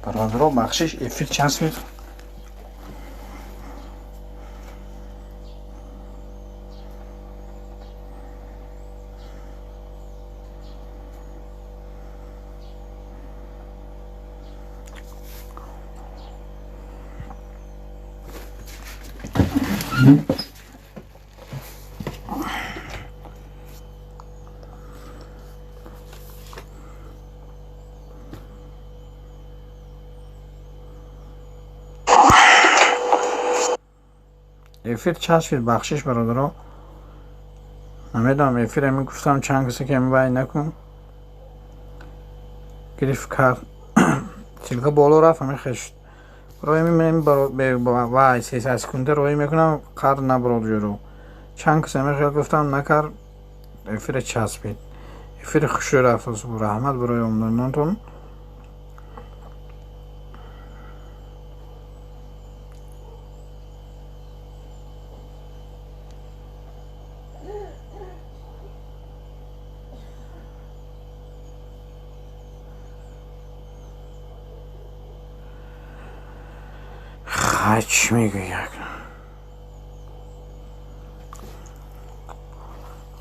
Бародаро, бахшиш, эфир часпид. Эфир часпид, бахшиш, бародаро. Намедонам, эфир ами гуфтам чанд касе ки ами вай накун. Гирифт кард. Ссылка боло рафт, ами хеш. Рои ми вай 3 секунда рои мекунам, қар наброд ҷӯро. Чанд касе ами хел гуфтам накар, эфир часпид. Эфир хушрӯ рафт. Раҳмат барои омаданатон. Чӣ мегӯяд?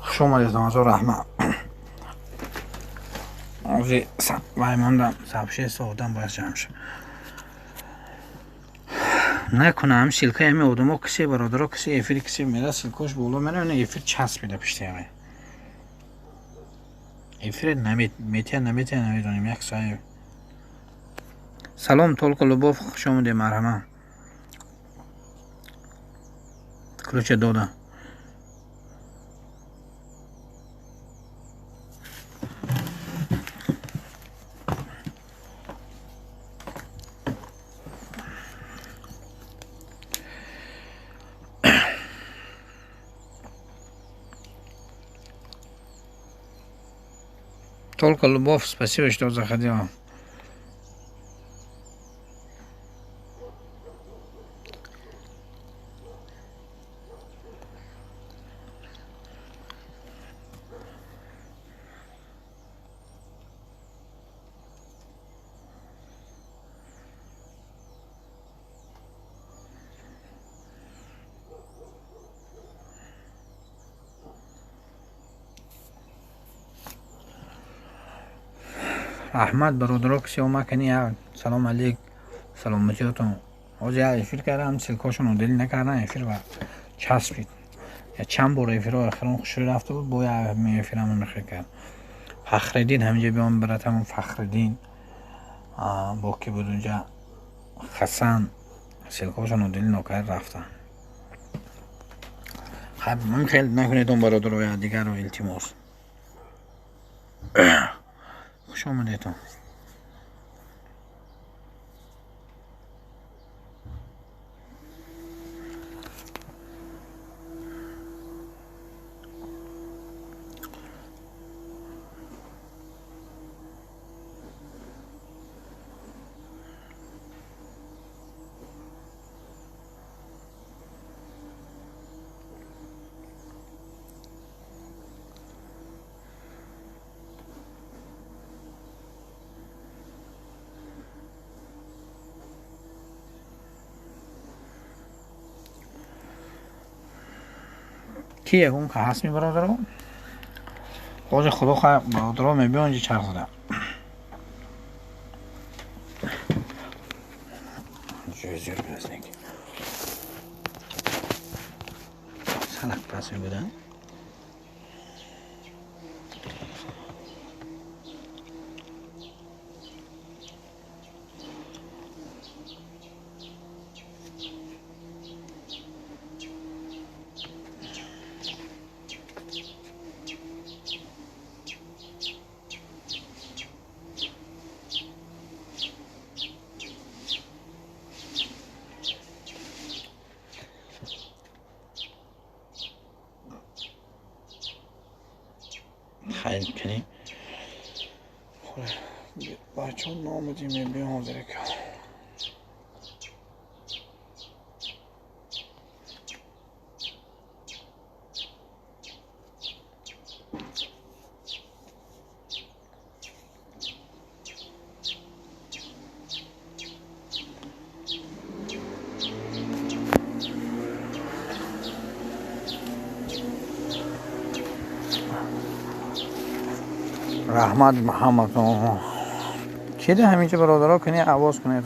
Хуш омадед, ҳазор раҳмат. Ози вай мондам, сообщение одам бояд ҷамъ шад. Накунам ссылка и ами одамо кисе, бародаро, кисе эфири кисе мера, ссылка ош боло мера, эфир часпида пишти ами. Эфир наметия, наметия, намедонем, як сай. Салом, Только Любовь, хуш омадед, марҳамат. Ключа дода. Только Любовь, спасибо, что заходила. Раҳмат, бародаро, кисе омад кани, салом алейк, саломатиётон. Ҳозир як эфир кардам, ссылка ошон удалить накардан, эфир ва часпид. Я чанд бор эфирҳо охирон хушрӯ рафта буд, бо як эфирам мехел кард. Фахриддин ҳаминҷа биём, братам Фахриддин, бо ки буд унҷа, Хасан, ссылка ошон удалить нокард, рафтан. Хай, мехел накунедон, бародаро, я дигарро, илтимос. Хуш омадедон. Ки ягон ка ҳаст ми, бародаро? Ҳозир худо хоҳад, бародаро, мебиён инҷа чарх зада. Ҷои зиёд биназник. Салак пас мебудан. Хайр кунем. Бачаҳо наомадем, мебиём ҳозир ка. Раҳмат ҳаматон. Кида ҳаминҷо бародаро кунед, овоз кунед.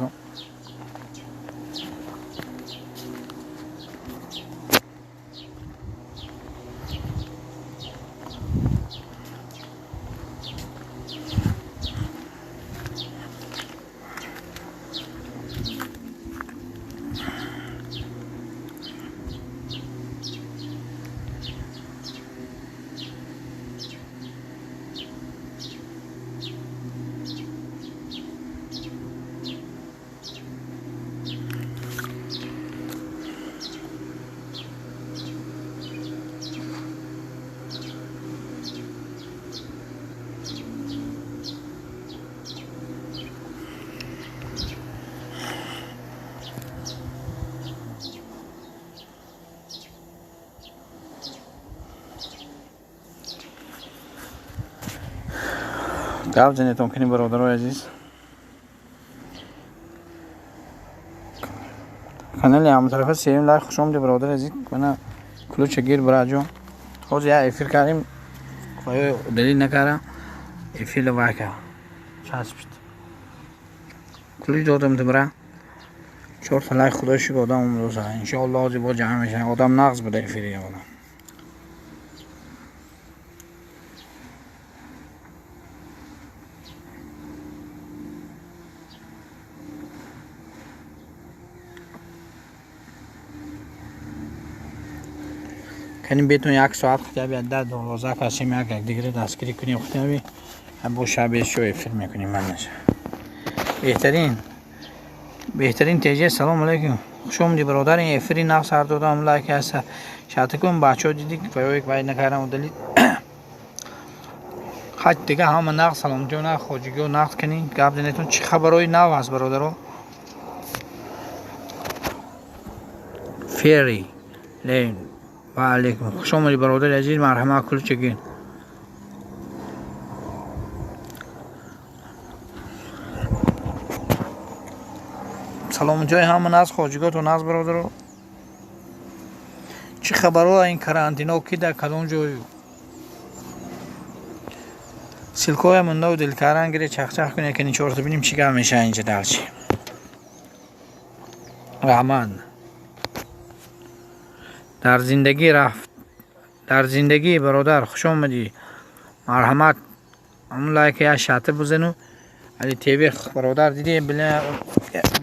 Гап занетон кунем бародарои азиз. Канали ҳамтарафа севим лайк хуш омадед бародари азиз. Мана ключа гир бираҷон. Ҳозир як эфир кардем, оё далил накарда эфир вай кард. Часпид. Ключ додам ту бира. 4 лайк худои шукр одам омадоса. Иншоаллоҳ ҳозир боз ҷамъ мешавем. Одам нағз буда эфири одам. Каним бетон як соат хотя бы 10-12 касем як дигар дастгирӣ кунем хотя бы бо шабе шо эфир мекунем. Ман беҳтарин беҳтарин теҷе. Салом алейкум, хуш омадӣ бародар. Ин эфири нақс ҳар додам лайк ҳаст. Шартикун бачаҳо дидӣ вай вай накардам удалить. Ҳач дига ҳама нақс саломатиё нақс хоҷигиё нақс кунӣ гап занетон. Чӣ хабарҳои нав ҳаст бародаро? Фери лейн ва алейкум, хуш омадӣ бародари азиз. Марҳамат ключа гир. Саломатиҳои ҳама наз, хоҷиготон наз бародаро. Чӣ хабарҳо ин карантино ки дар кадом ҷой ссылкаҳоя мондаву дилкаран гире чахчах кунед ки ничорта бинем чӣ гап мешавад инҷа дарчи. Раҳмат. Дар зиндагӣ рафт дар зиндагӣ бародар, хуш омадӣ. Марҳамат ҳамун лайка як шарта бизану Али ТВ бародар дидӣ била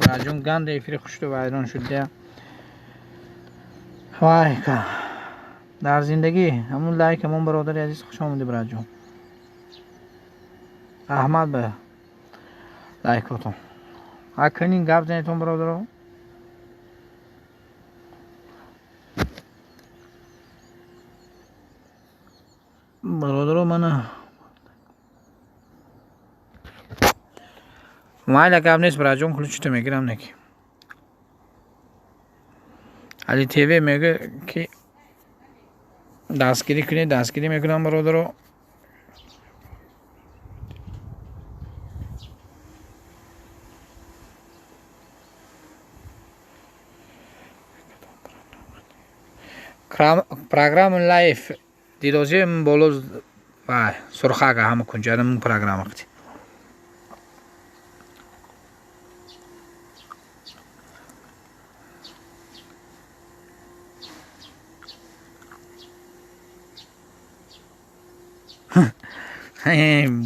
бираҷон ганда эфири хушду вайрон шуд. Вай дар зиндагӣ ҳамун лайк ҳамон бародари азиз, хуш омадӣ бираҷон. Раҳмат ба лайкотон. Акнин гап занетон бародаро. Бародаро мана майла гап нест бираҷон, ключито мегирам неки. Али ТВ мегӯ ки дастгирӣ кунед, дастгирӣ мекунам бародаро. Программа лайф дидозим боло вай сурхага ҳама кунҷарам программа қити.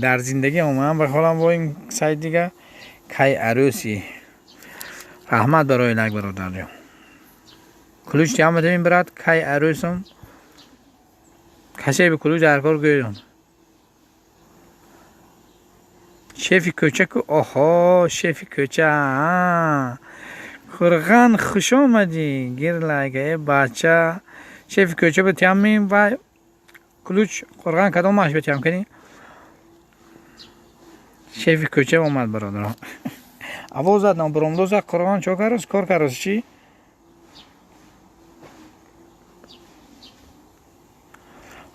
Дар зиндагӣ омадам ба холам бо ин сайт дига кай арӯсӣ. Раҳмат барои лайк бародарҷон. Ключ ҷамъ ин брат кай арӯсам. Касе бе ключ дар кор гӯён. Шефи кӯча ку оҳо шефи кӯча. Қурғон хуш омадӣ. Гир лайк э бача. Шефи кӯча ба тиям вай ключ қурғон кадомаш ба тиям кунӣ? Шефи кӯча омад бародаро. Авоз зад набуромдоза қурғон чо карос кор карос чӣ?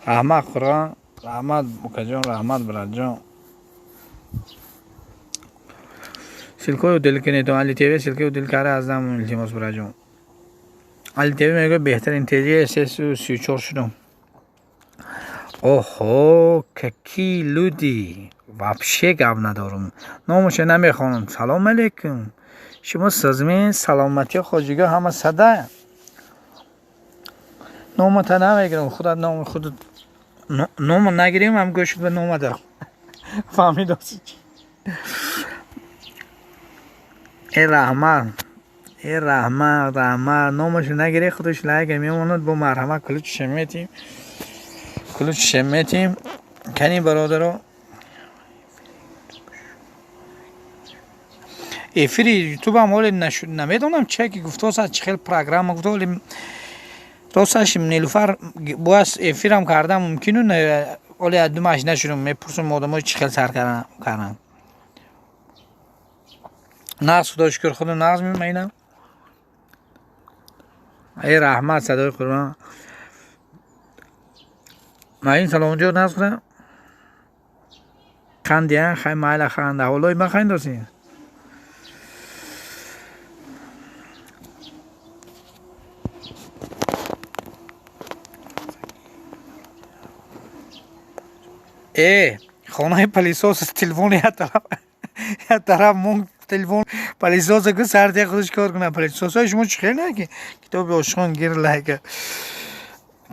Раҳмат қурғон, раҳмат укаҷон, раҳмат братҷон. Ссылкаҳои удалить кунед. Али ТВ ссылкаи удалить карда аз дам илтимос братҷон. Али ТВ мегӯяд беҳтарин ТЖ 334 шудам. Оҳо, какие люди! Вообще гап надорум. Номаша намехонам. Салом алейкум. Шумо созмин, саломатӣ, хоҷига ҳама сада. Номата намегирам, худат номи худат нома нагирем, ҳам гӯшт ба нома дарам. Фаҳмидоси чӣ? Э раҳмат. Э раҳмат, раҳмат. Номашо нагире, худаш лайка мемонад, бо марҳамат ключша метим. Ключша метим. Кани бародаро. Эфири ютубам ҳоле намедонам чӣ ки гуфтоса, чӣ хел программа гуфта, ҳоле росташ Нилуфар бояд эфирам кардам мумкину, ҳоле аз думаш нашудам, мепурсам одамои чӣ хел сар карданд. Нағз, худо шукр, худо нағз мемайнам. Эй раҳмат, садои қурбон. Маин саломатиёт нағз худо. Хандия, хай майла ханда. Ҳолои ма хандоси. Э, хонаи пылесос телефон як тараф мон, телефон пылесоса ку сар те худаш кор кунад. Пылесосҳои шумо чӣ хел не ки китоби ошиқон гир лайка.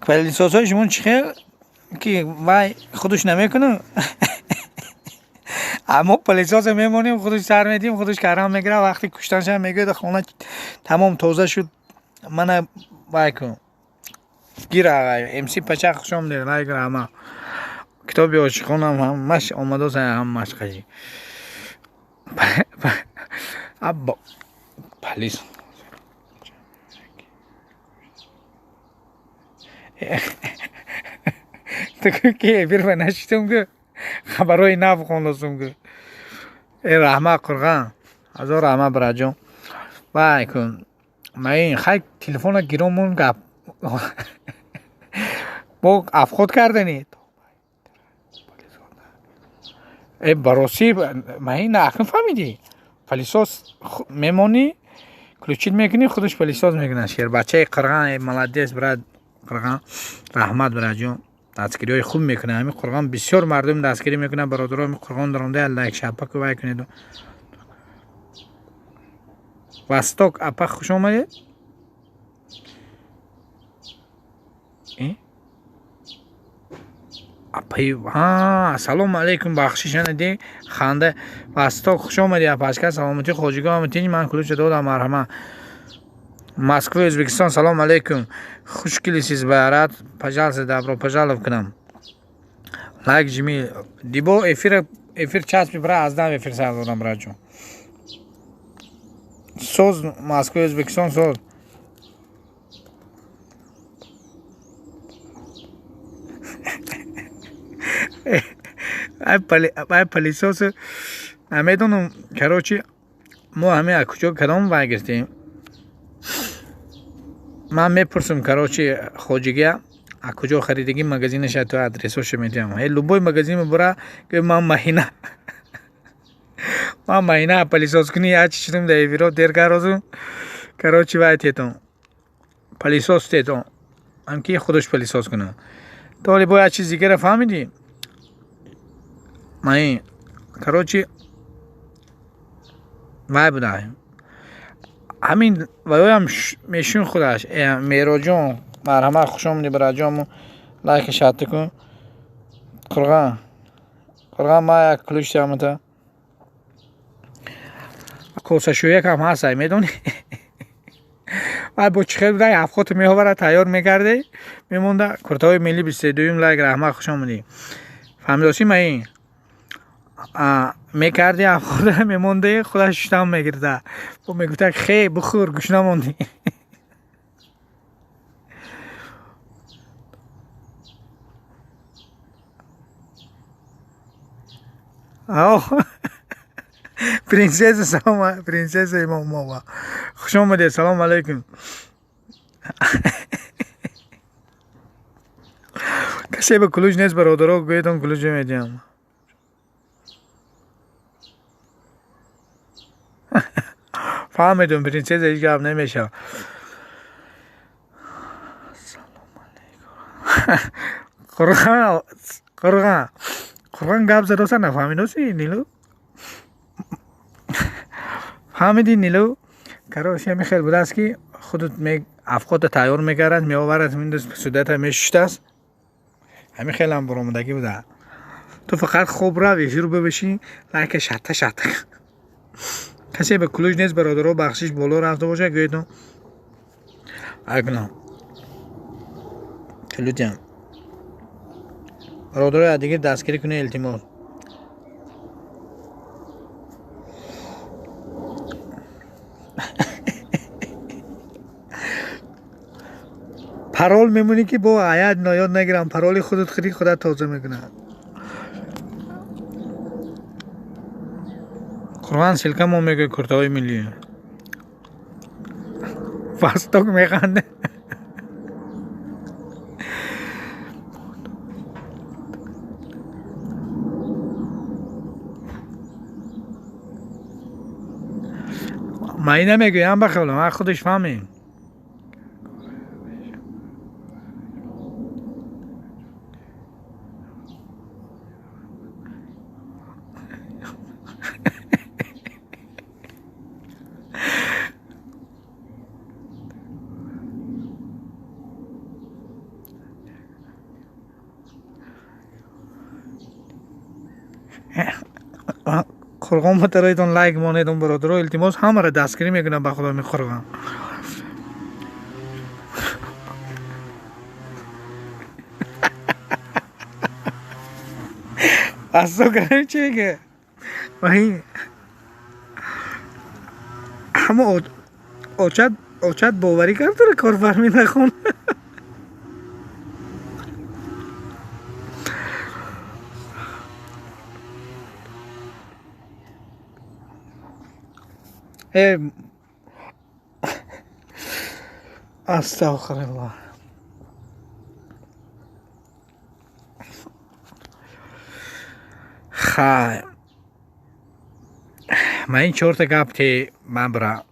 Пылесосҳои шумо чӣ хел ки вай худаш намекунад? Аммо пылесоса мемонем, худаш сар медиҳем, худаш карам мегирад, вақти куштаншам мегӯяд хона тамом тоза шуд, мана вай кун. Гир ағай, МС Пача хуш омадед, лайк раҳмат. Китоби ошиқонам ҳамаш омадоса, ҳамаш қажи. Палис. Ту ки эфир ба нашитум ку хабарҳои нав хондасум ку. Э раҳмат қурған. Ҳазор раҳмат бираҷон. Вай кун. Маин хай телефона гиромон гап. Бо афход кардани. Э баросӣ маин акн фаҳмидӣ? Пылесос мемонӣ, ключит мекунӣ, худаш пылесос мекунад. Шербачаи қирған, э молодец брат қирған. Раҳмат бираҷон. Дастгириҳои хуб мекунад. Ҳамин қурғон бисёр мардум дастгирӣ мекунад. Бародаро, ҳамин қурғон даромада лайк шапаку вай кунед. Восток апа хуш омадед. Апаи ҳа, салом алейкум, бахшиш нади ханда. Восток хуш омадӣ апашка, саломатӣ хоҷигоҳ тинҷ, ман ключа додам, марҳамат. Москва, Ӯзбекистон, салом алейкум. Хуш келисиз, барат. Пожалуйста, добро пожаловать к нам. Лайк жми. Дибо эфир эфир часпи бра, аз дам эфир сар додам браҷон. Соз Москва, Ӯзбекистон соз. Ай пылесос намедонам, короче, мо ҳамин аз куҷо кадом вай гирифтем. Ман мепурсам, короче, хоҷигия аз куҷо харидагӣ магазинаша то адресоша медиҳам. Э любой магазин мебура, гӯ ман маҳина. Ман маҳина пылесос кунӣ як чи шудам дар эфиро дер карозу. Короче, вай тетон. Пылесос тетон. Ам ки худаш пылесос кунад. То ҳоле бо як чиз дигара фаҳмидӣ? Маин, короче, вай буда. Ҳамин ваёям мешун худаш. Мероҷон, марҳамат, хуш омадӣ бираҷон, лайка шарта кун. Қурған. Қурған ма як ключ тамата. Косашӯякам ҳаст, медонӣ? Вай бо чӣ хел буда, ҳафхоту меоварад, тайёр мекарде, мемонда. Куртаҳои милли 22-юм лайк, раҳмат, хуш омадӣ. Фаҳмидосӣ маин? Мекарди ҳафхота мемонде, худаш шуштам мегирда. Бо мегуфта хе бихӯр, гӯш намондӣ. Принцесса, салом, принцесса Имомова. Хуш омадед, салом алейкум. Касе ба ключ нест бародаро, гӯедон ключ медиҳам. Фаҳмидум, принцесса, ҳеҷ гап намешавад. Салом алейкум. Қурған, Қурған, Қурған гап задоса нафаҳмидоси Нилу? Фаҳмиди Нилу? Короче, ҳамин хел будааст ки худат афқота тайёр мекард, меоварад, миндоз судата мешуштааст. Ҳамин хелам баромадагӣ буда. Ту фақат хоб рав, эфир бибишӣ, лайка шатта шатта. Касе ба кулуш нест, бародаро, бахшиш боло рафта бошад, гӯедон. Айкунам. Людям. Бародаро, дигар дастгирӣ кунед, илтимос. Парол мемонӣ ки бо аят ноёд нагирам, пароли худат хири худат тоза мекунад. Қурған силка мо мегӯяд куртаҳои миллӣ. Восток механде. Ман ина мегӯям ба хелам, ман худаш фаҳмем. Қурғон батароитон лайк монедон бародаро, илтимос, ҳамаро дастгирӣ мекунам ба худо меқурғон. Асо карам чи мега? Ваҳи ҳама очат боварӣ кард туро корфармӣ нахон. Астағфируллоҳ. Хай. Ман ин чорта гап те ман бира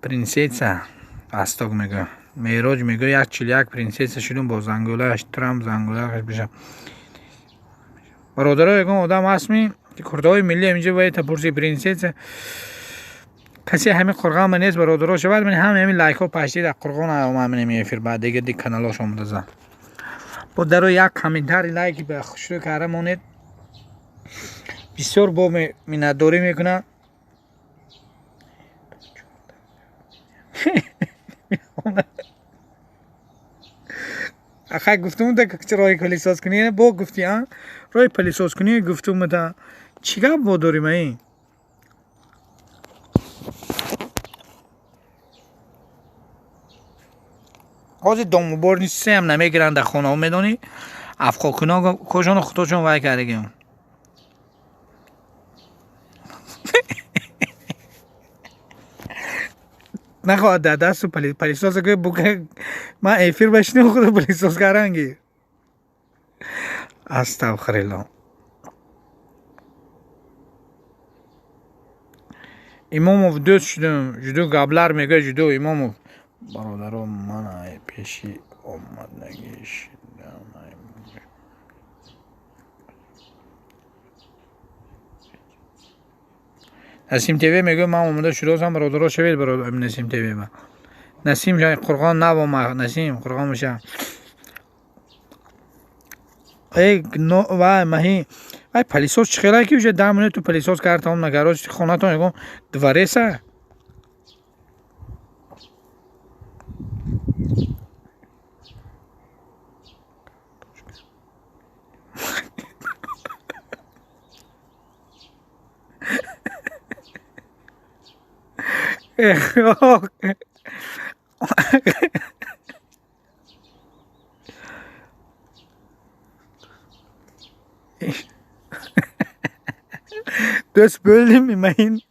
принсесса Асток мегӯ. Меҳроҷ мегӯ 141 принсесса шудум бо зангулааш, Трамп зангулааш биша. Бародаро, ягон одам ҳастми куртаҳои миллӣ инҷо вайта пурси принсесса. Касе ҳамин қурғон ма нест бародаро шавад, ман ҳам ҳамин лайкҳо пашти дар қурғон омад ман ҳамин эфир баъд дига диг каналош омада за. Бо даро як комментари лайки ба хушрӯ карда монед. Бисёр бо миннатдорӣ мекунам. Ахай гуфтум да ки роҳи пылесос кунӣ, бо гуфти а? Роҳи пылесос кунӣ гуфтум да. Чӣ гап бо дорим ай? Ҳозир домубор нестам намегиранд дар хонаҳо, медонӣ? Афқокуно кошону худошон вай кардагиам. Нахоҳад дар дасту пылесоса гӯ бука ман эфир башинам худо пылесос каранги. Астағфируллоҳ. Имомов дӯст шудум, жуду габлар мегӯяд жуду Имомов. Бародаро, ман ай пеши омадагӣ шудам. Насим ТВ мегӯяд ман омода шудасам, бародаро шавед бародар Насим ТВ ба. Насим жай қурғон навома, Насим қурғон меша. Эй но вай маҳи вай пылесос чӣ хела ки уже 10 минут ту пылесос кард тамом накард. Хонатон ягон двореса. Das böldüm immerhin.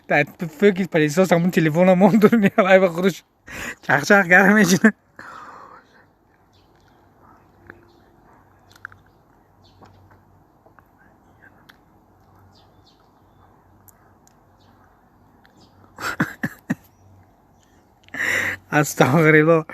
Дар фикр пылесос ҳамун телефона монд, вай ба худаш чахчах гарм мешина. Астағфируллоҳ.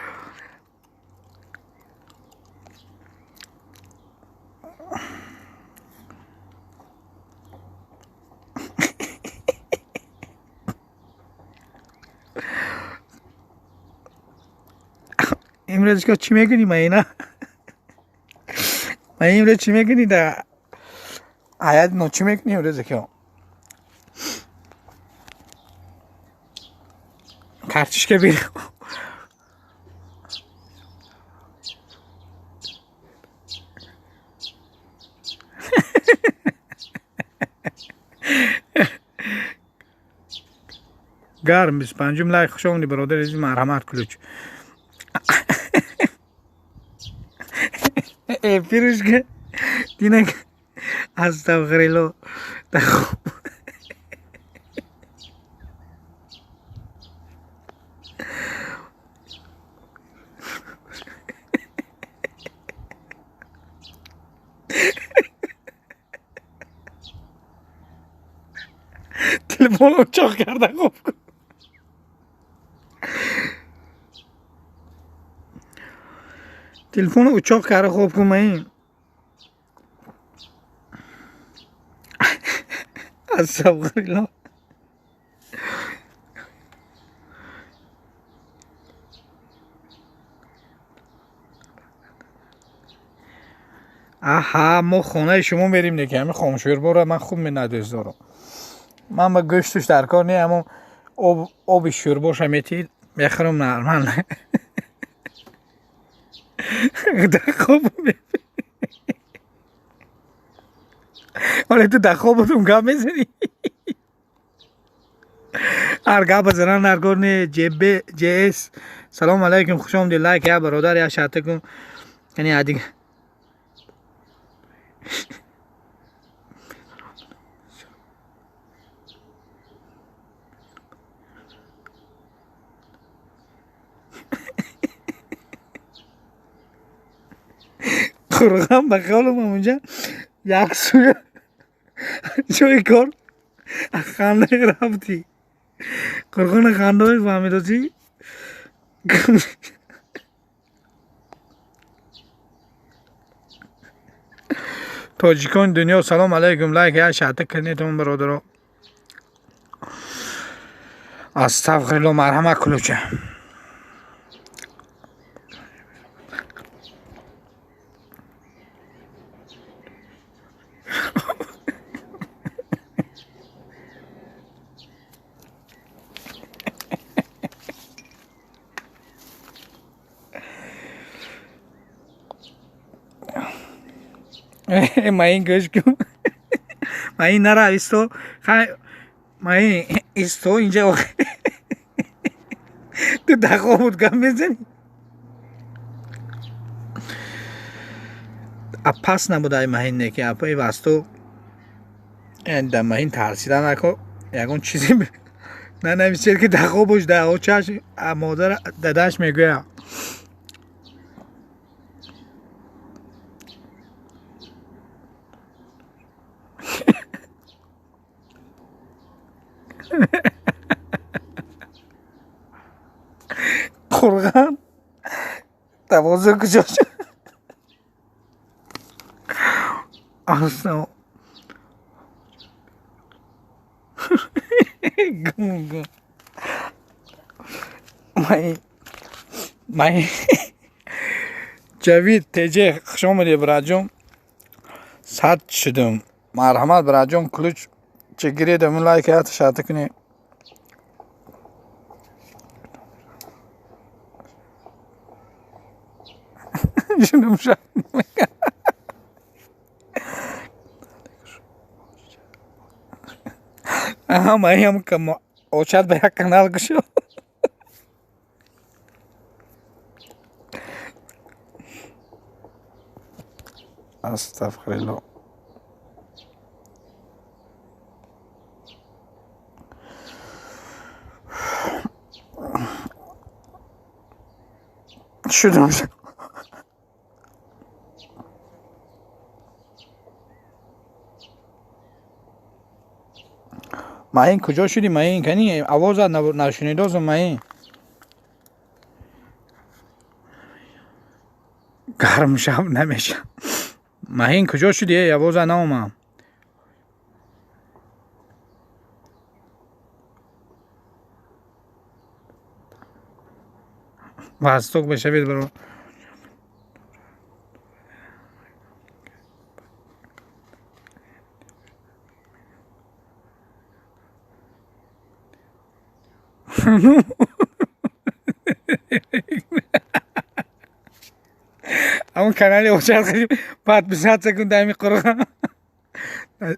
Имрӯз чӣ мекунӣ, Маина? Ма имрӯз чӣ мекунӣ дар ҳаят? Но чӣ мекунӣ имрӯз, ки картишка бир? Гарм 25-ум лайк. Хуш омадӣ, бародари азиз, марҳамат, ключ. Эфирушка динак, астағфируллоҳ. Телефон очоқ карда хоб кун. Телефон учоқ карда хоб кун, маин. Астағфируллоҳ. Аҳа, мо хонаи шумо мерим, неки ҳами хомшӯрборо ман хуб дӯст дорам. Ман ба гӯштуш дар кор не, аммо оби шӯрбоша метиҳид, мехӯрам нормал. Дар хоб ҳоле ту дар хобатон гап мезанӣ? Ҳар гап бизанан дар кор не. ҶС, салому алайкум, хуш омадӣ. Лайк я бародар, я шарта кун. Яъне адиг қурғам ба хаёлам онҷа як сӯя ҷои кор ханда рафтӣ. Қурғони хандаҳои фаҳмидосӣ. Тоҷикони дунё, салом алайкум. Лайк я шарта кунедон, бародаро. Астағфируллоҳ, марҳамат, ключа. Маин, гӯш кун, маин, нара, исто. Маин, исто инҷа. Ту дар хобут гап мезанӣ? Пас набудай, маҳин, неки апаи васту дар маҳин тарсида нако, ягон чизе нанависед, ки дар хобуш дар очаш модар дадаш мегӯяд. Қурған тавозӯ куҷо шуд? Гум гум. Май Ҷавид ТЖ, хуш омадӣ, бираҷон. Сад шудум. Марҳамат, бираҷон, ключ чӣ гиред, лайк я шарта кунед. Шудум шарт. Аҳа, маям очат ба як канал кушод. Астағфируллоҳ. Шудам. Маҳин куҷо шудӣ, Маҳин? Кани овозат нашунидозум, Маҳин. Гарм шаб намеша. Маҳин, куҷо шудӣ? Эй, овозат наомад. Восток бешавед, баро. Ҳамон канали очар подписаться кун дар ҳамин қурға.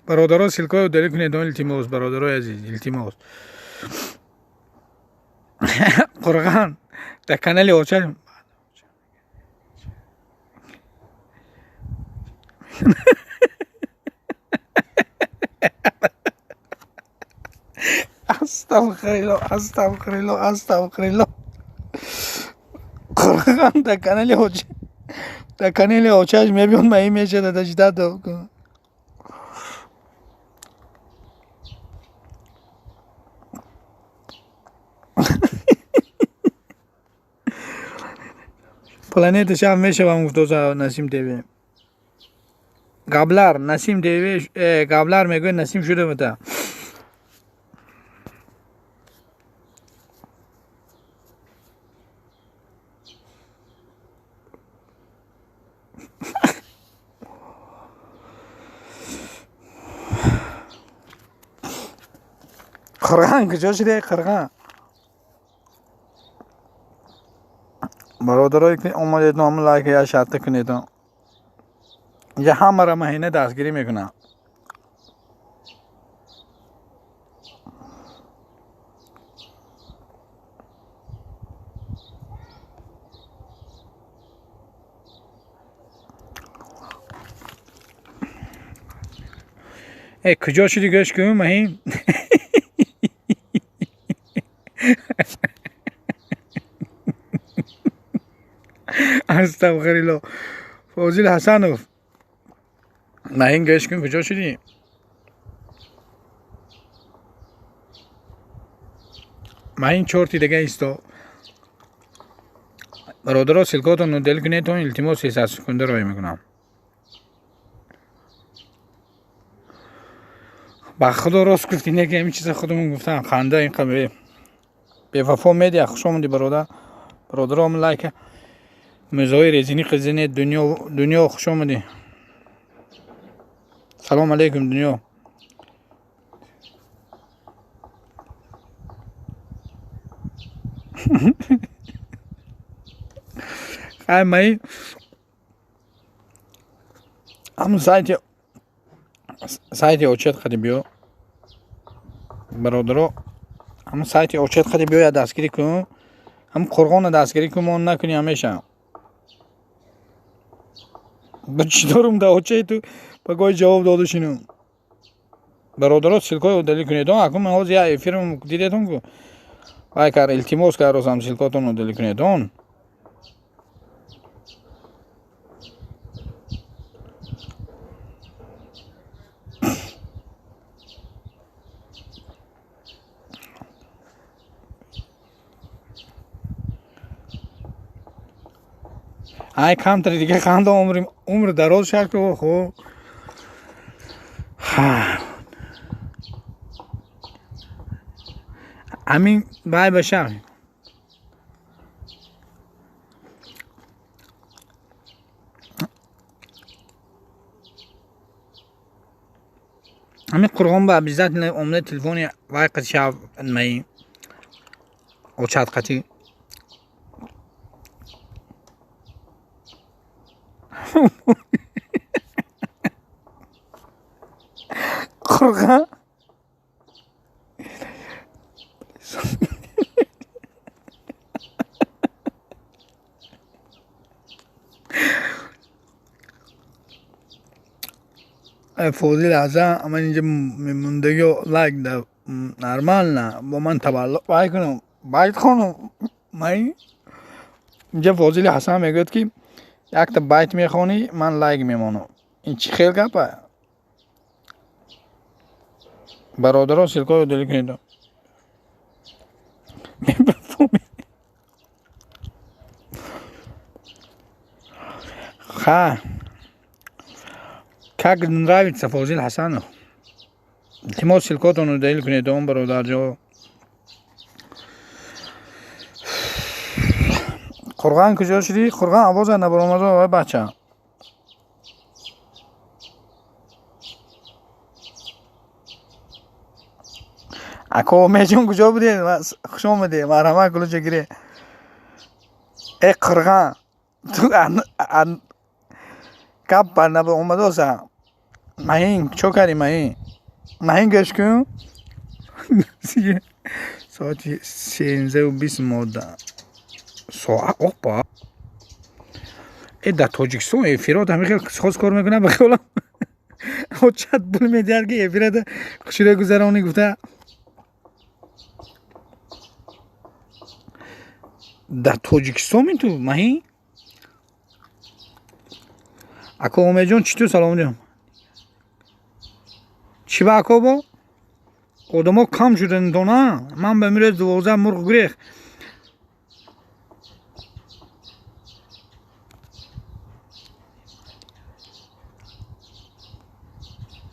Бародаро, ссылкаҳои удалить кунед, илтимос, бародарои азиз, илтимос. Қурған дар канали очар. Астағфируллоҳ, астағфируллоҳ, астағфируллоҳ. Қурған дар канали очар, дар канали очаш мебиёд, маин мешада даждадо. Планета шаб мешавам, гуфтоза Насим ТВ. Габлар, Насим ТВ, Габлар мегӯяд, Насим шуда бута. Қурған куҷо шуда, Қурған? Бародарое ки омадед, ҳамон лайка як шарта кунед. Инҷа ҳамаро маҳина дастгирӣ мекунам. Э, куҷо шудӣ, гӯш кун, Маҳин? Астағфируллоҳ. Фозил Ҳасанов. Маҳин, гӯш кун, куҷо шудӣ? Маҳин, чорти дига исто. Бародаро, ссылкаотон удалить кунед, илтимос, 300 секунда роҳӣ мекунам. Ба худо, рост гуфтӣ, не ки ҳамин чиза худамон гуфтам. Ханда ин қабил бевафо медиа, хуш омадӣ, бародар. Бародаро, лайка мӯзаҳои резинӣ қизине. Дунё, дунё, хуш омадӣ. Салом алейкум, дунё. Хай, маи ҳамун сайти очет қади биё, бародаро, ҳамун сайти очет қади биё, я дастгирӣ кун, ҳамун қурғонро дастгирӣ кун, мо накунӣ ҳамеша. Ба чӣ дорум да очаи ту ба гоҳи ҷавоб доду шинум. Бародаро, ссылкаҳои удалить кунед. Акун ман ҳозир як эфирам дидетон ку вай кар, илтимос карросам, ссылкаотон удалить кунед. Он ай камтари дига ханда, умри умр дароз шад ку хуб. Ҳамин вай баша. Ҳамин қурғон ба обязательно омада телефони вай қати шав, маи очат қати. Қурған Фозил Ҳасан, ман инҷа мемондагӣ лайк да нормально бо ман таваллуд вай кунам, байт хонум май. Инҷа Фозили Ҳасан мегӯяд, ки якта байт мехонӣ, ман лайк мемонам. Ин чӣ хел гапа? Бародаро, ссылкаҳоро удалить кунед. Ха, как нравится Фозил Ҳасанов. Илтимос, ссылкаотонро удалить кунед, он бародарҷо. Қурған куҷо шудӣ? Қурған овоза набаромадо, вай бача. Ако Умедҷон, куҷо будед? Хуш омадед, марҳамат, кулуча гире. Э Қурған, ту гап бар набаромадоса. Маҳин, чо кардӣ, Маҳин? Маҳин, гӯш кун. Соати 13:20 модда. Соат, опа. Э, дар Тоҷикистон эфирот ҳамин хел хос кор мекунад, ба хиёлам. Ҳоҷат пул медиҳад, ки эфирата хуширо гузаронӣ гуфта. Дар Тоҷикистон ми ту, Маҳин? Ако Умедҷон, чӣ ту, саломҷон? Чӣ ба ако бо? Одамо кам шуданд, дона. Ман ба мирӯз 12 мурғ гурех.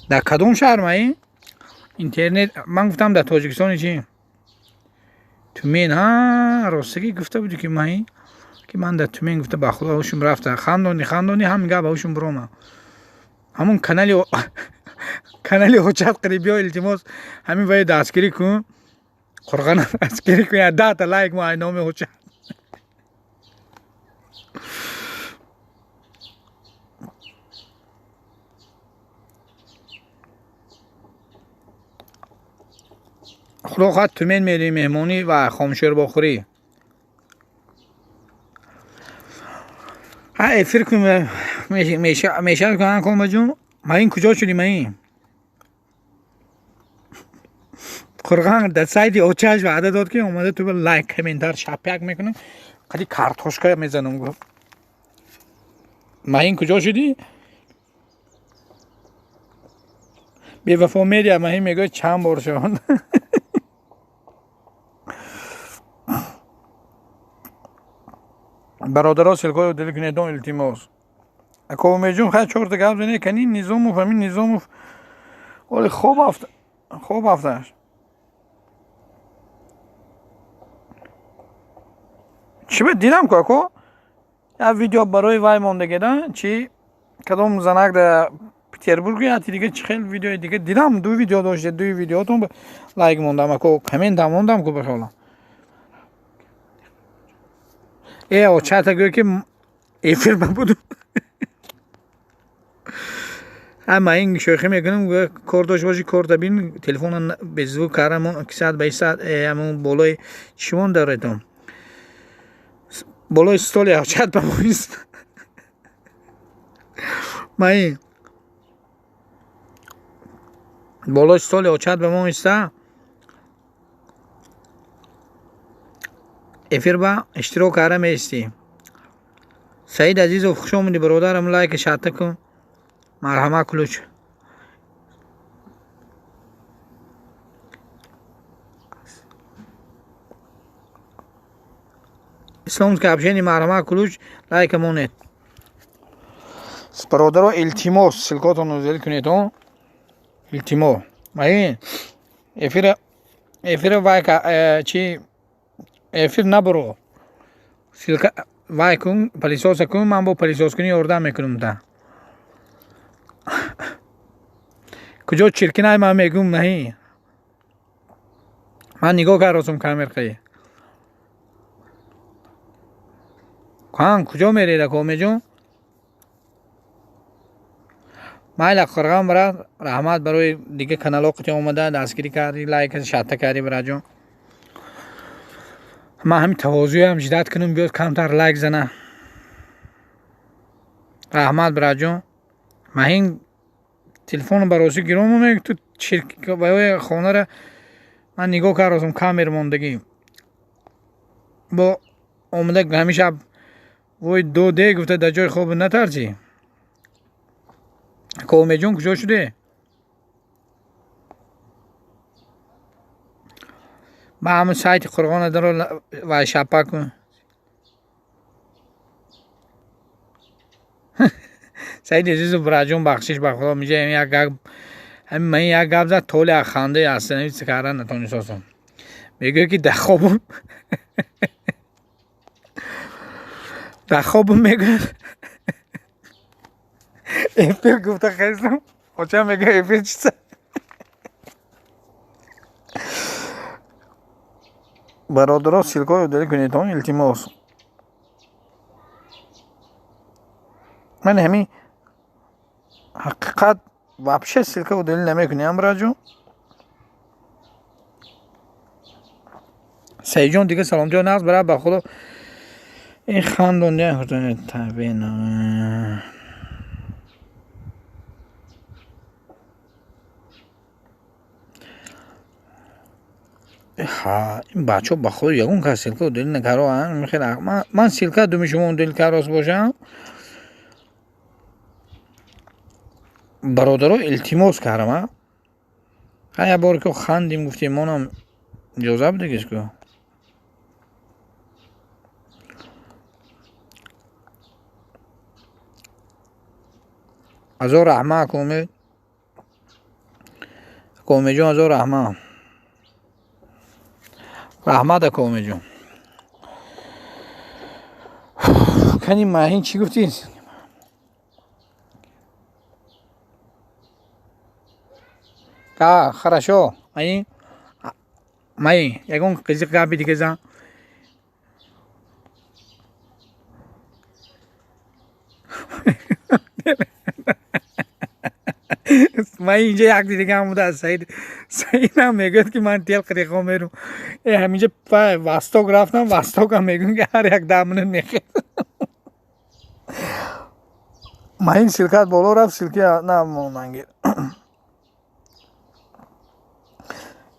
Дар кадом шаҳр, Маҳин? Интернет, ман гуфтам, дар Тоҷикистони чӣ? Тумен, ҳа, ростагӣ гуфта будӣ, ки Маҳин, ки ман дар Тумен гуфта, ба худо ҳушм рафта. Хандони, хандони, ҳамин гап ҳушм бирома. Ҳамун канали ҳоҷат қири биё, илтимос, ҳамин вай дастгирӣ кун. Қурғана дастгирӣ кун, я 10 та лайк мо ай номи ҳоҷат. Худо хоҳад, Тумен мерем меҳмонӣ ва хомшӯрбохӯрӣ. Ҳа, эфир кун, мешавад кун, Комаҷон. Маҳин, куҷо шудӣ, Маҳин? Қурған дар сайти очаш ваъда дод, ки омада ту лайк, комментар шапяк мекунам, қади картошка мезанам, гуфт. Маҳин, куҷо шудӣ? Бевафо медиа, Маҳин мегӯяд, чанд бор шуд. Бародаро, ссылкаҳоро удалить кунед, илтимос. Ако Умедҷон, хай, чорта гап занед, кани Низомов, ҳамин Низомов оли хоб афта, хоб афташ. Чӣ ба дидам ку, ако? Як видео барои вай мондагеда, чи кадом занак дар Петербург, яти дига чӣ хел видеои дига дидам, ду видео доште, ду видеотон лайк мондам, ако, комментам мондам ку, бахёлам. Э, очата гӯ, ки эфир ба буду. Ҳама ин шӯхӣ мекунам, кор дошта бошӣ, корта бин, телефона беззвук кардам, саат ба саат ҳамон болои чимон даретон. Болои столи очат ба моист. Маин болои столи очат ба мо иста, эфир ба иштирок карда меистӣ. Саид Азизов, хуш омадӣ, бародарам, лайк шарта кун, марҳамат, ключ. Исломский общение, марҳамат, ключ, лайка монед. Бародаро, илтимос, ссылкаотонро удалить кунед, илтимос. Маин эфира вай чи эфир набуро. Ссылка вай кун, пылесоса кун, ман бо пылесоскунӣ ёрдам мекунам та. Куҷо чиркинай, ман мегӯм, наҳи. Ман нигоҳ кардосум камерқаи. Хан, куҷо меред, ако Умедҷон? Майла, Қурған брат, раҳмат барои дига каналҳо қити омада дастгирӣ кардӣ, лайк шарта кардӣ, братҷон. Ман ҳамин тавозӯям ждать кунам, биёд камтар лайк зана. Раҳмат, братҷон. Маҳин телефоно ба ростӣ гиром мег, ту чирк барои хонара ман нигоҳ кардам, камера мондагӣ. Бо омада ҳамин шаб Вой доде гуфта дар ҷои хоб натарсӣ. Комеҷон куҷо шуде? Ба ҳамун сайти Қурғона даро вай шапа кун. Саид азизу бираҷон бахшиш ба Худо миҷа як гап ман як гап зад толи хандаи астанавис кардан натонистосам. Мегӯяд ки дар хобам дар хобам мегӯяд эфир гуфта хестам. Очам мегӯяд эфир чиса? Бародаро ссылкаҳоро удалить кунед, илтимос. Ман ҳамин ҳақиқат вообще ссылка удалить намекунем, бираҷон. Саидҷон дига саломҷон нағз бира ба Худо. Ин хандонда табена. Ҳа, ин бачаҳо ба Худо ягон кас ссылка удалить накард. Ман ссылка думи шумо удалить кардост бошам. Бародаро илтимос кардам. Ха як бор ки хандим гуфтем монам иҷоза будагис ку. Азор раҳма Комед. Комеҷон азор раҳма. Раҳмат Комеҷон. Кани маҳин чӣ гуфтӣ? Ка хорошо. Маи маи ягон қизиқ гапи дига зан. Ман инҷа як дига ҳам буда Саид. Саидам мегӯяд ки ман тел қириқо мерум. Э ҳаминҷа Восток рафтам, Востокам мегӯям ки ҳар як 10 минут мехез. Ман ин ссылкат боло рафт, ссылки на монангир.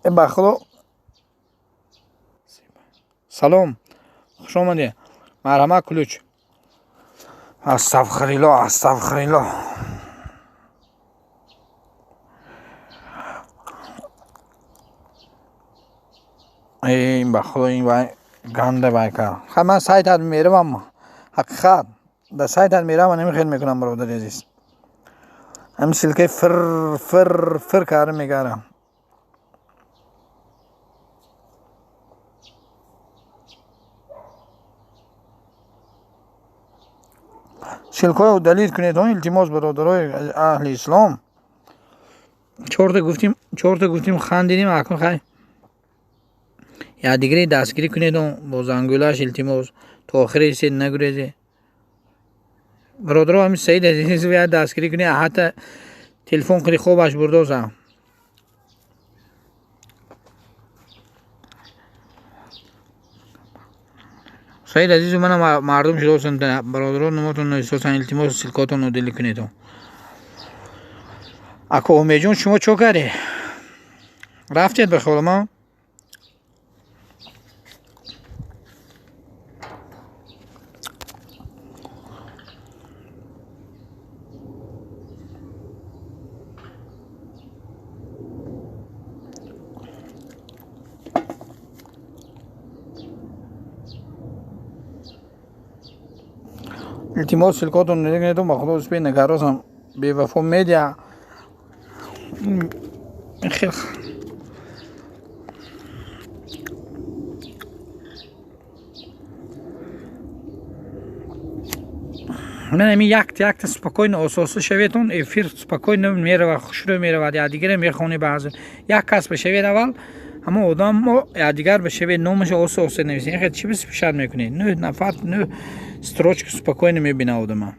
Э ба Худо салом, хуш омадед. Марҳамат ключ. Астағфируллоҳ, астағфируллоҳ. Ин ба Худо ин вай ганда вай кард. Ха ман сайтат меравам. Ҳақиқат дар сайтат меравам намехел мекунам бародари азиз. Ҳамин ссылкаи фир фир фир карда мегарам. Ссылкаҳоро удалить кунед, илтимос бародарои аҳли ислом. Чорта гуфтим хандидим, акнун хай якдигаре дастгирӣ кунед бо зангӯлаш илтимос то охири сед нагурезед. Бародаро ҳамин Саид азиз як дастгирӣ кунед, ҳатто телефон қири хобаш бурдозам. Саид азизу мана мардум шудосанд, бародаро номотон нависосан, илтимос ссылкаотон удалить кунед. Ако Умеҷон шумо чо кардед? Рафтед ба холама? Илтимос ссылкаотон удалить кунед, ба Худо успей накаросам. Бевафо медиа хел ман ҳамин якта спокойно ососа шаветон, эфир спокойно меравад, хушрӯ меравад, якдигаре мехонӣ баъзе. Як кас бишавед аввал, ҳамон одамо якдигар бишавед, номашо оса оса нависед. Хел чӣ бисшар мекунед? 9 нафар 9 строчка спокойно мебина одама.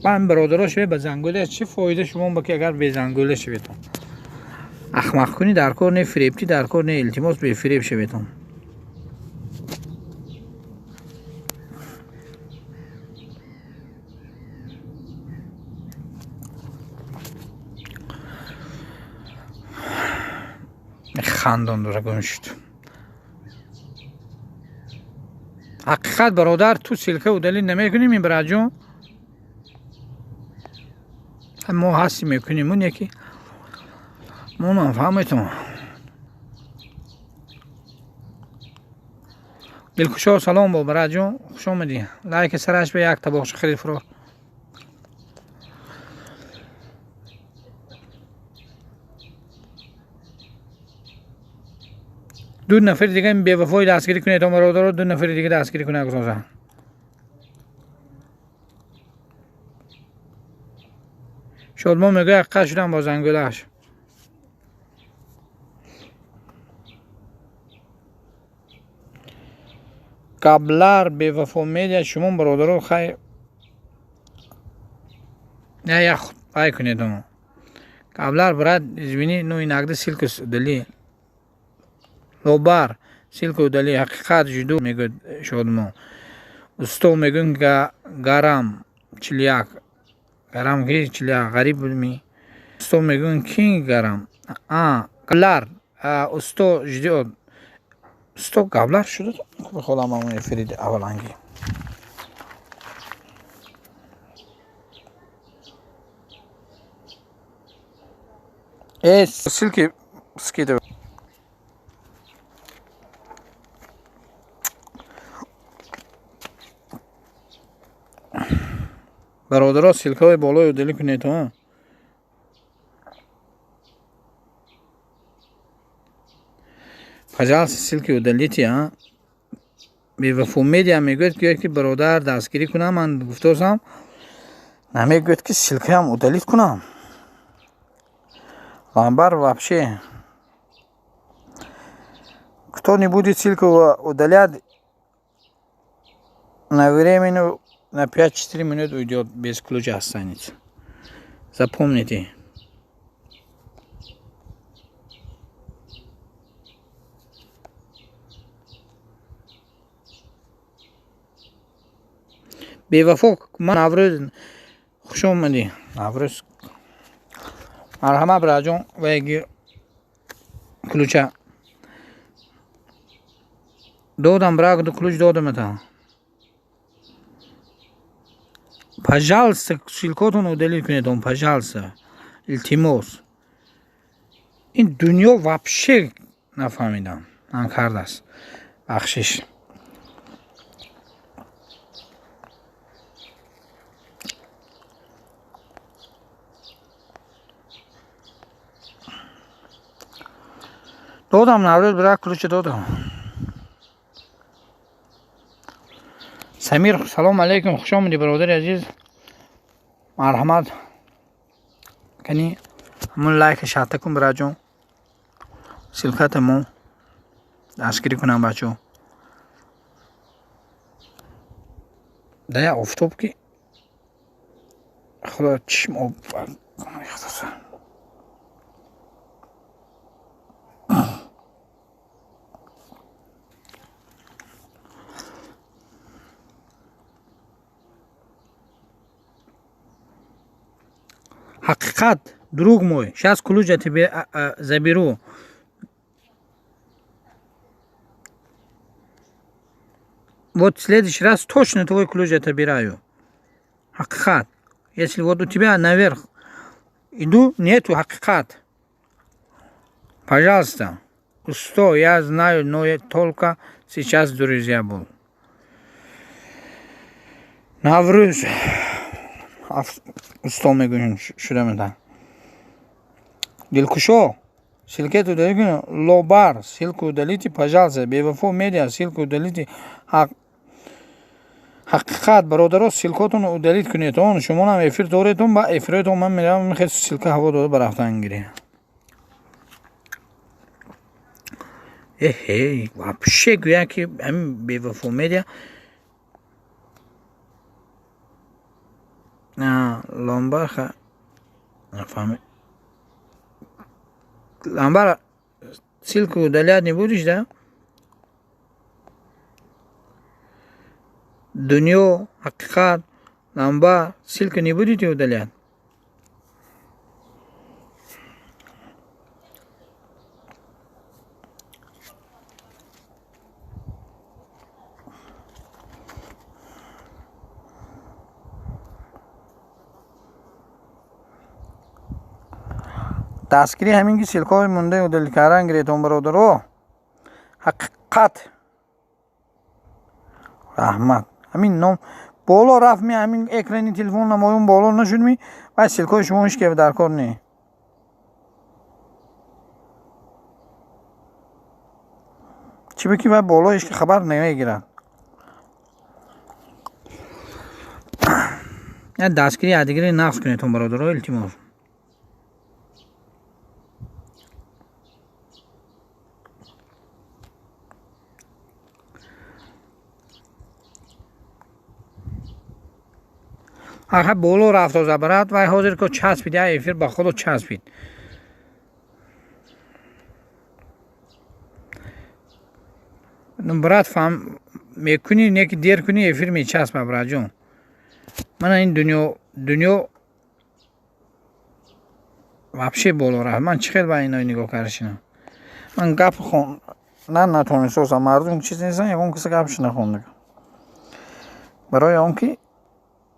Ман бародаро шавед ба зангӯла чӣ фоида шумо ба ки агар безангӯла шаветон? Ахмақкунӣ дар кор не, фиребтӣ дар кор не, илтимос бефиреб шаветон. Хандон дора гум шуд. Ҳақиқат бародар, ту ссылка удалить намекунӣ, ми браҷон? Мо ҳастӣ мекунем, он яки мо нафаҳметон. Дилкушо салом бо браҷон, хуш омадӣ. Лайки сараш ба як табоқча харид фурӯш. Ду нафари дига бевафои дастгирӣ кунед, бародаро, ду нафари дига дастгирӣ кунад гузоза. Шодмон мегӯяд ҳақиқат шудам бо зангулаш. Қаблар бевафо медиа шумо бародаро хай не як пай кунед. Қаблар брат, извини, ну иногда ссылку удали. Лобар ссылку удали. Ҳақиқат жду мегӯяд Шодмон. Усто мегӯяд гарам 41. Гарам ки 41 ғариб ми. Усто мегӯяд ки гарам. А қаблар усто ждёт. Усто қаблар шуда холам ам эфири авваланги. Ссылки скидывай. Бародаро, ссылкаҳои болои удалить кунед. Пожалуйста, ссылки удалите, а. Бевафо медиа мегӯяд ки бародар дастгирӣ кунам, ман гуфтосам, намегӯяд ки ссылкаам удалить кунам. Ламбар вообще. Кто не будет ссылку удалять, на временную на 5-4 минут уйдет, без ключа останется. Запомните. Бевафо, ман Наврӯз хуш омадӣ. Наврӯз. Марҳамат браҷон, вайги ключа. Додам брак, ду ключ додам это. Пожалуйста, ссылкотон удалить кунед, пожалуйста. Илтимос. Ин дунё вообще нафаҳмидам. Ман кардааст. Бахшиш. Додам Наврӯз брак ключа додам. Самир, салом алейкум, хуш омадӣ бародари азиз. Марҳамат. Кани ҳамон лайка шарта кун браҷон. Ссылката мо дастгирӣ кунам бачаҳо. Да як офтоб ки худо чишм об Ҳақиқат, друг мой, сейчас ключ я тебе заберу. Вот в следующий раз точно твой ключ я забираю. Ҳақиқат. Если вот у тебя наверх иду, нету ҳақиқат. Пожалуйста. Усто, я знаю, но я только сейчас друзья был. Наврӯз. Усто мегӯем шуда меда. Дилкушо, ссылкет удалите, Лобар, ссылку удалите, пожалуйста. Бевафо медиа, ссылку удалите. Ҳақиқат, бародаро, ссылкотон удалить кунед. Он шумо нам эфир доредон, ба эфиротон ман меравам, мехед ссылка ҳаво дода барафтан гирӣ. Эҳе, вообще гӯя ки ҳамин Бевафо медиа Ломбар нафаҳмид. Ламбар, ссылку удалять не будешь, да? Дунё, ҳақиқат, ламбар, ссылку не будете удалять? Дастгирӣ ҳамин ки ссылкаҳои мондаи удалить кардан гиретон, бародаро. Ҳақиқат раҳмат. Ҳамин ном боло рафт ми, ҳамин экрани телефон намоён боло нашуд ми, вай ссылкаҳои шумо ҳеч ке дар кор не. Чӣ бо ки вай боло ҳеч ки хабар намегирад. Як дастгирии ядигари нақз кунедтон, бародаро, илтимос. Аха боло рафт оза брат, вай ҳозир ко часпид, я эфир ба худо часпид. Брат, фаҳм мекунӣ, не ки дер кунӣ, эфир мечаспа, братҷон. Мана ин дунё вообще боло рафт. Ман чӣ хел ба ино нигоҳ карда шинам? Ман гап хон на натонистосам, мардум чиз нестан, ягон каса гапш нахонда. Барои он ки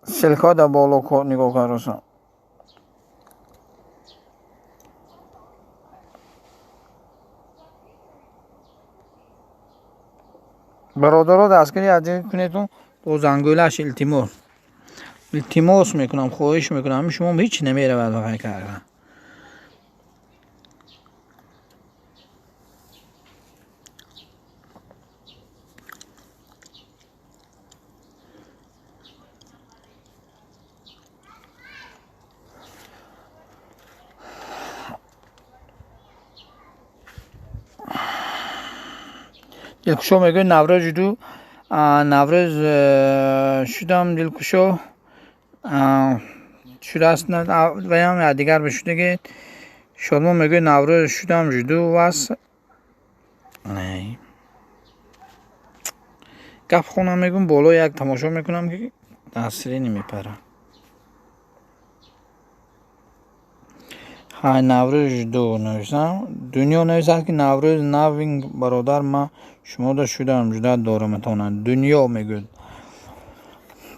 ссылкаҳо дар боло нигоҳ кардасам. Бародаро, дастгирӣ аддигӣ кунедтон бо зангӯлаш, илтимос. Илтимос мекунам, хоҳиш мекунам, ҳамин шумо ҳеч намеравад вақай кардан. Дилкушо мегӯяд Наврӯз жуду Наврӯз шудам, дилкушо шудааст, ваям якдигар бишудагед. Шодмон мегӯяд Наврӯз шудам жуду вас. Гап хонам мегӯм, боло як тамошо мекунам ки дастгирӣ намепарад. Ҳай Наврӯз жуду нависам. Дунё нависад ки Наврӯз навин, бародар, ман шумода шудам, жудат дораматонад. Дунё мегӯяд.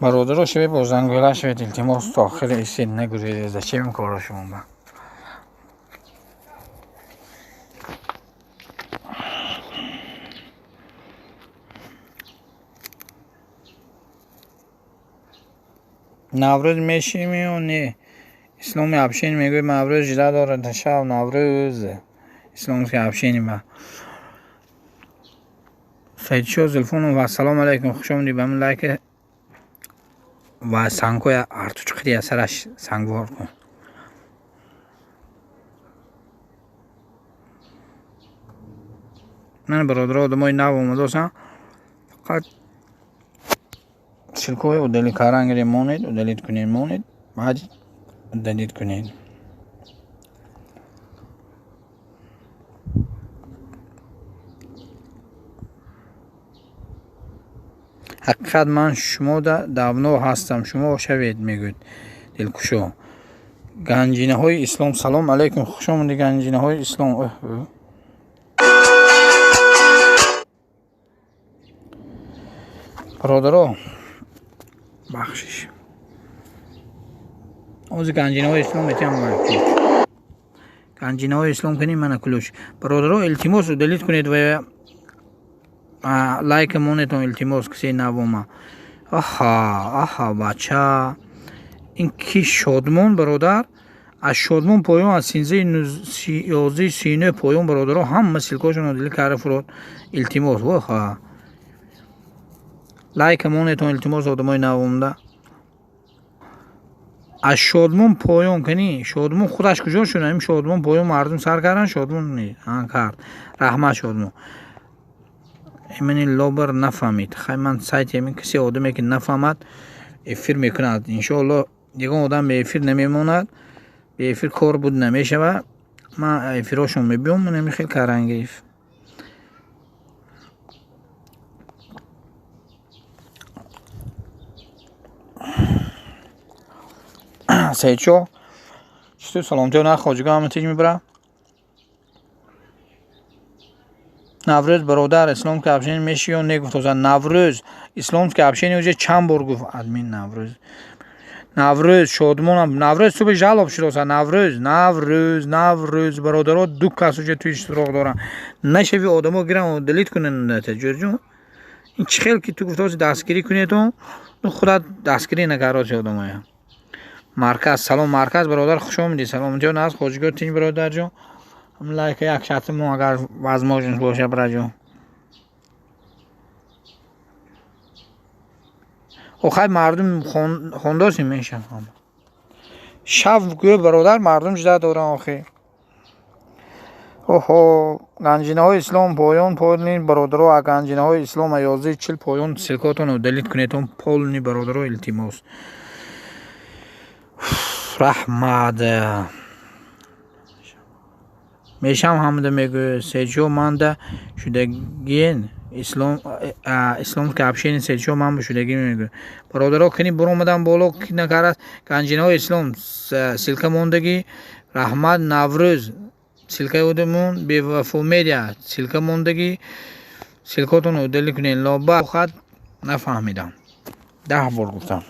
Бародаро, шавед бо зангӯла шавед, илтимос, то охири истед, нагузаред. Зачем корро шумо ба? Наврӯз мешим ё не? Исломи Абшин мегӯяд Наврӯз жида дорад, шав Наврӯз. Исломски Абшини ба. Саидшо Зулфонов, ассалому алайкум, хуш омадӣ ба ман лайк ва сангҳои артучқири сараш сангвор кун. Ман бародаро, одамои нав омадосам, фақат ссылкаҳои удалить кардан гирем, монед, удалить кунед, монед, баъд удалить кунед. Ҳақиқат ман шумода давно ҳастам, шумо шавед, мегӯяд дилкушо. Ганҷинаҳои ислом, салом алайкум, хуш омадӣ ганҷинаҳои ислом. Бародаро, бахшиш. Ози ганҷинаҳои ислом метиҳам ключ. Ганҷинаҳои ислом кунем, мана ключ. Бародаро, илтимос, удалить кунед ва лайк монетон, илтимос, кисе навома. Аҳа, аҳа, бача. Ин ки Шодмон, бародар? Аз Шодмон поён, аз 11:39 поён, бародаро, ҳама ссылкаҳошон удалить карда фурод. Илтимос, воха. Лайк монетон, илтимос, одамои навомда. Аз Шодмон поён кунӣ, Шодмон худаш куҷо шуд? Ҳамин Шодмон поён мардум сар кардан, Шодмон не, кард. Раҳмат Шодмон. Имени лобар нафаҳмид. Хай ман сайти ҳамин касе одаме ки нафаҳмад эфир мекунад. Иншоалло ягон одам бе эфир намемонад, бе эфир кор буд намешавад. Ман эфирҳошон мебиём, ман ҳамин хел каран гирифт. Саидшо, читу саломатиё на хоҷиго ҳама тиҷ мебарад. Наврӯз бародар, исломски общение меши ё не гуфт. Наврӯз исломски общение уже чанд бор гуфт админ Наврӯз. Наврӯз шодмонам. Наврӯз субҳ жалоб шудоса. Наврӯз, Наврӯз, Наврӯз бародаро ду кас уже ту иштирок доранд. Нашави одамо гирам удалить кунанд ҷӯрҷон. Ин чӣ хел ки ту гуфтоси дастгирӣ кунедон, ну худат дастгирӣ накардоси одамоя. Марказ, салом марказ бародар, хуш омадӣ. Салом ҷон аз хоҷигоҳ тинҷ бародарҷон. Лайка як шарти мо агар возможность боша бираҷон. Охай мардум хондоси мешавам. Шав гӯё бародар мардум жда доранд охи. Оҳо, ганҷинаҳои ислом поён полни бародаро, а ганҷинаҳои ислом 11:40 поён ссылкаотон удалить кунедон полни бародаро илтимос. Раҳмат. Мешам ҳамда мегӯяд сечо манда шудагиен ислом исломское общение сечо ман шудагӣ мегӯяд. Бародаро кини буромадан боло ки накард ганҷинаҳои ислом ссылка мондагӣ. Раҳмат Наврӯз ссылкаи одамон бевафо медиа ссылка мондагӣ. Ссылкаотон удалить кунед. Лоба хат нафаҳмидам. 10 бор гуфтам.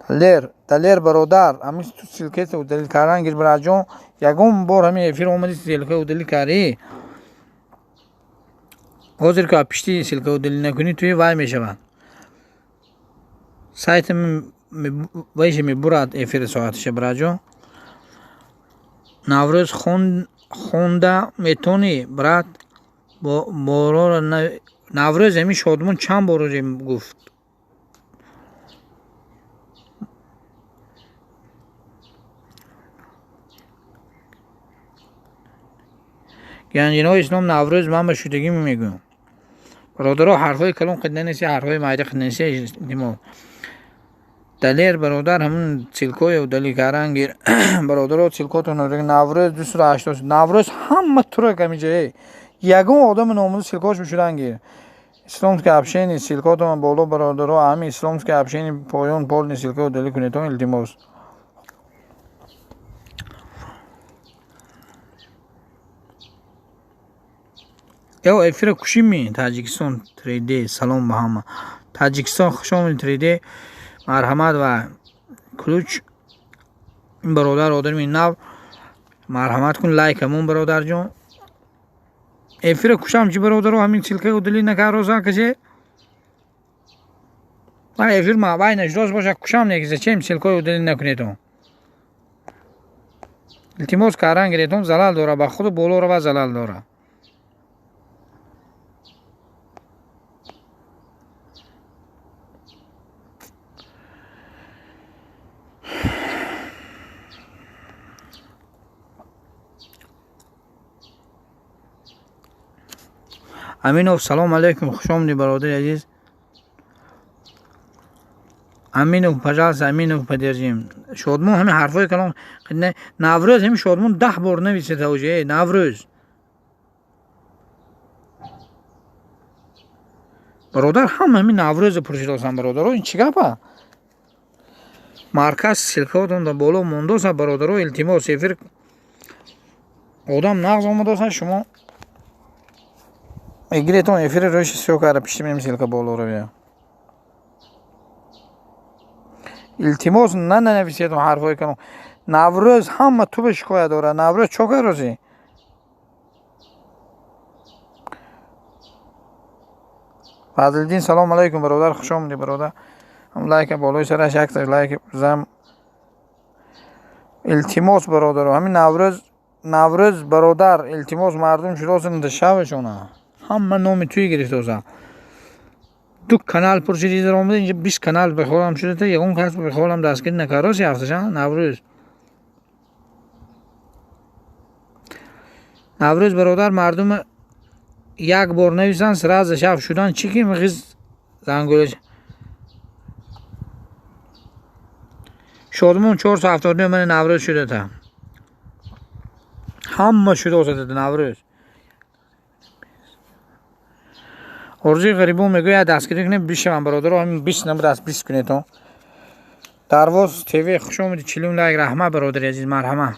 Далер, Далер бародар, ҳамин ту ссылкаро удалить кардан гир бираҷон. Ягон бор ҳамин эфир омади ссылка удалить кардӣ. Ҳозир ки пишти ссылка удалить накунӣ туи вай мешавад. Сайт вайша мебурад эфири соатиша бираҷон. Наврӯз хонда метонӣ брат? Борора Наврӯз ҳамин шодмон чанд бор гуфт. Ганҷинаҳои ислом Наврӯз ман ба шудагӣ мегӯям. Бародаро ҳарфҳои калон қиднанеси, ҳарфҳои майда қиднанеси эҳтимол. Далер бародар ҳамун ссылкаҳои удалить кардан гир. Бародаро ссылкаотон Наврӯз 280 Наврӯз ҳама турак ҳамиҷа. Ягон одами номуз ссылкаош бишудан гир. Исломское общение ссылкаотон боло бародаро, ҳамин исломское общение поён полни ссылка удалить кунедон илтимос. Ё эфира кушими Таҷикистон 3D. Салом ба ҳама. Таҷикистон хуш омадед 3D. Марҳамат ва ключ ин бародар одами нав марҳамат кун лайкамон бародарҷон. Эфира кушам чи бародаро ҳамин ссылка удалить накард касе. Вай эфир ма вай нашудост боша кушам неки зачем ссылкаи удалить накунедон. Илтимос кардан гиредон залал дора ба худ боло рава залал дора. Аминов салом алейкум, хуш омадӣ бародари азиз. Аминов, пожалуйста, Аминов поддержим. Шодмон ҳамин ҳарфҳои калон Наврӯз ҳамин шодмон 10 бор нависед уже Наврӯз. Бародар ҳама ҳамин Наврӯзро пурсидосам бародаро, ин чӣ гапа? Марказ ссылкаотон дар боло мондоса бародаро, илтимос эфир одам нағз омадоса шумо мегиретон эфири рӯши сиё карда пишти мем ссылка болоро бия. Илтимос нанависедон ҳарфҳои калон. Наврӯз ҳама ту ба шикоят дорад. Наврӯз чо кароси? Фазлиддин салом алейкум бародар, хуш омадӣ бародар. Ҳам лайка болои сараш якта лайк зам. Илтимос бародаро, ҳамин Наврӯз, Наврӯз бародар, илтимос мардум шудосанд шавашона. Ҳама номи туи гирифтоса. Ду канал пурсиди дар омада инҷа 20 канал бихолам шуда, ягон кас бихолам дастгирӣ накардоси ҳафташа Наврӯз. Наврӯз бародар мардум як бор нависанд сразу шав шудан чӣ ки ғиз зангулаш. Шодмон 479 ман Наврӯз шуда та. Ҳама шуда та Наврӯз. Орзуи ғарибон мегӯяд дастгирӣ кунед бишавам бародаро, ҳамин 20 набуд аст 20 кунедон. Дарвоз ТВ хуш омадӣ 40 лайк раҳмат бародари азиз, марҳамат.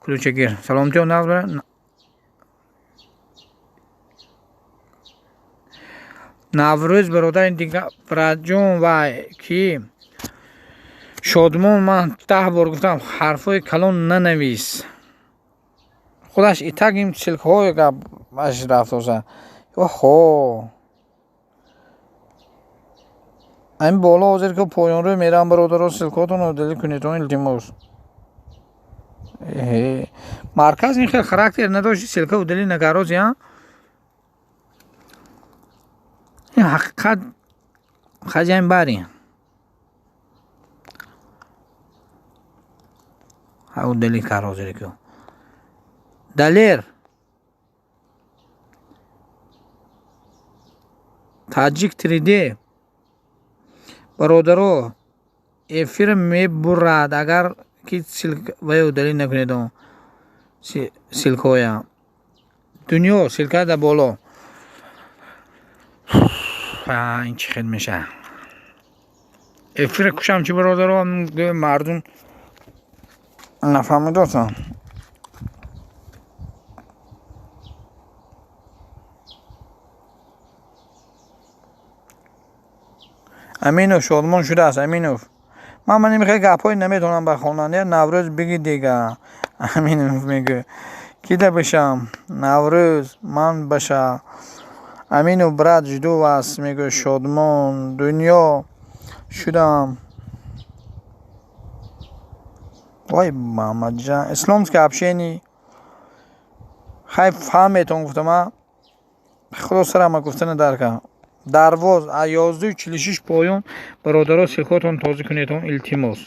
Ключагир. Саломатиё нағз бара. Наврӯз бародар ин дигар браҷон вай ки Шодмон, ман 10 бор гуфтам, ҳарфҳои калон нанавис. Худаш итак ин ссылкаҳое гапаш рафтоса. Оҳо. Ҳамин боло ҳозир ки поёнрӯ мерам, бародаро, ссылкаҳотонро удалить кунед, илтимос. Марказ ин хел характер надошт, ссылка удалить накард, я? Ин ҳақиқат хаҷаин бари. Удалить кард ҳозир ки. Далер. Таҷик 3D. Бародаро, эфир мебурад, агар ки вай удалить накунед ссылкаҳоя. Дунё, ссылка дар боло. Ин чӣ хел мешавад? Эфира кушам чӣ, бародаро, мардум нафаҳмидосан. Аминов шодмон шудааст, Аминов. Ман ин хел гапҳои наметавонам ба хонанда. Наврӯз биги дига. Аминов мегӯяд. Кида бишам? Наврӯз ман баша. Аминов, брат, жду вас, мегӯяд Шодмон. Дунё шудам. Вой, Муҳаммадҷан. Исломское общение. Хай фаҳметон гуфтам, а? Худо сарама гуфтана дарка. Дарвоз аз 11:46 поён, бародаро, ссылкаҳотон тоза кунедон, илтимос.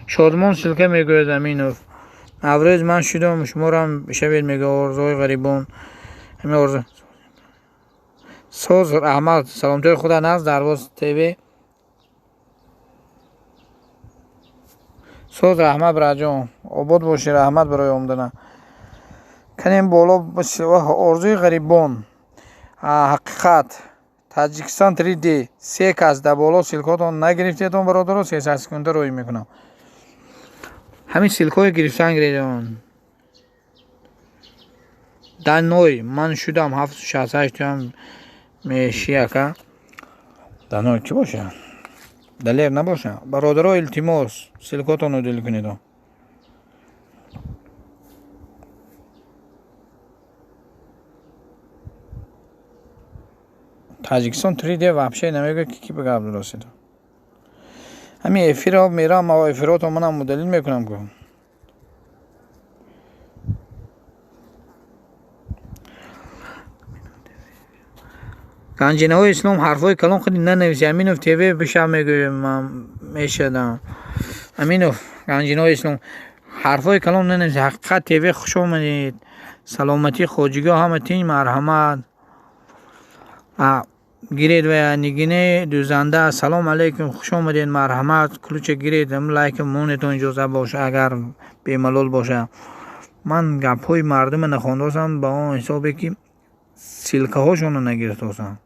Шодмон ссылка мегӯяд Аминов. Наврӯз ман шудам, шуморам шавед, мегӯяд орзуҳои ғарибон. Ҳамин орзу. Соз, раҳмат, саломатии худа нағз, Дарвоз ТВ. Соз, раҳмат, браҷон. Обод бошӣ, раҳмат барои омадана. Канем боло орзуи ғарибон. Ҳақиқат. Таҷикистон 3D. Се кас дар боло ссылкаҳотон нагирифтедон, бародаро, 300 секунда рӯй мекунам. Ҳамин ссылкаҳое гирифтан гиредон. Даной, ман шудам 768 туям меши ака. Даной кӣ боша? Далер набоша? Бародаро, илтимос, ссылкаҳотонро удалить кунед. Таҷикистон 3D вообще намегӯяд ки ки ба гап дуростед. Ҳамин эфирро мерам, эфиротро манам удалить мекунам ку. Ганҷинаҳои ислом, ҳарфҳои калон худи нанависи. Аминов ТВ биша мегӯям, ман мешадам. Аминов, ганҷинаҳои ислом, ҳарфҳои калон нанависи. Ҳақиқат ТВ, хуш омадед. Саломатӣ, хоҷигоҳ, ҳама тинч, марҳамат. Гиред ва нигине дӯзанда. Салом алейкум, хуш омадед, марҳамат. Ключа гиред, лайк монетон иҷоза боша, агар бемалол боша. Ман гапҳои мардума нахондосам ба он ҳисобе ки ссылкаҳошонро нагирифтосам.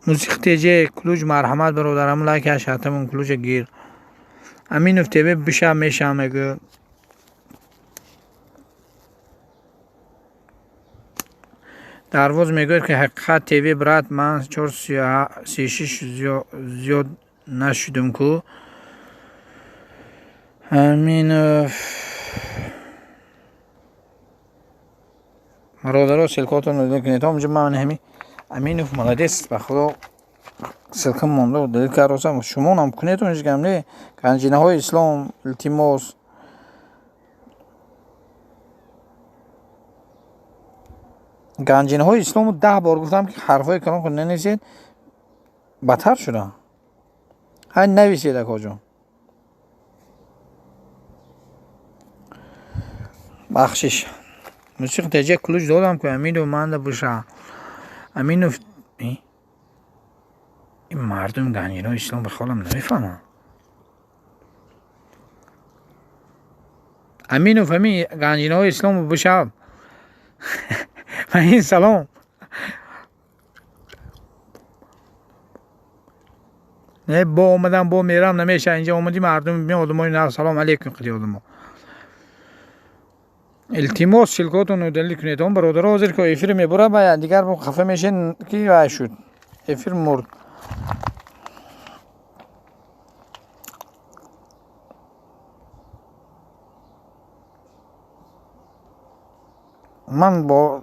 Мусиқ ТЖ, ключ, марҳамат, бародарам, лайк ҳашатамон ключа гир. Аминов ТВ биша меша мегӯяд. Дарвоз мегӯяд ки ҳақиқат ТВ, брат, ман 436 зиёд нашудам ку. Аминов, бародаро, ссылкаҳотонро удалить кунед. Ҳамҷо ман ҳами Аминов молодец, ба худо ссылка монда удалить кардосам. Шумонам кунед он ҳеҷ не. Ганҷинаҳои ислом, илтимос. Ганҷинаҳои ислому 10 бор гуфтам ки ҳарфҳои калон кун нанависед, бадтар шуда. Ҳай нависед, акоҷон. Бахшиш. Мусиқ ТЖ ключ додам ку Аминов манда буша. Аминов, ин мардум ганҷинаҳои ислом ба холам намефаҳманд. Аминов, ҳамин ганҷинаҳои ислому бишав. Ва ин салом. Не, бо омадам, бо мерам намеша. Инҷа омади мардум, одамои на салом алейкум қиди одамо. Илтимос, ссылкотон удалить кунед. Он бародаро ҳозир ки эфир мебурад, ба дигар хафа мешен ки вай шуд. Эфир мурд. Ман бо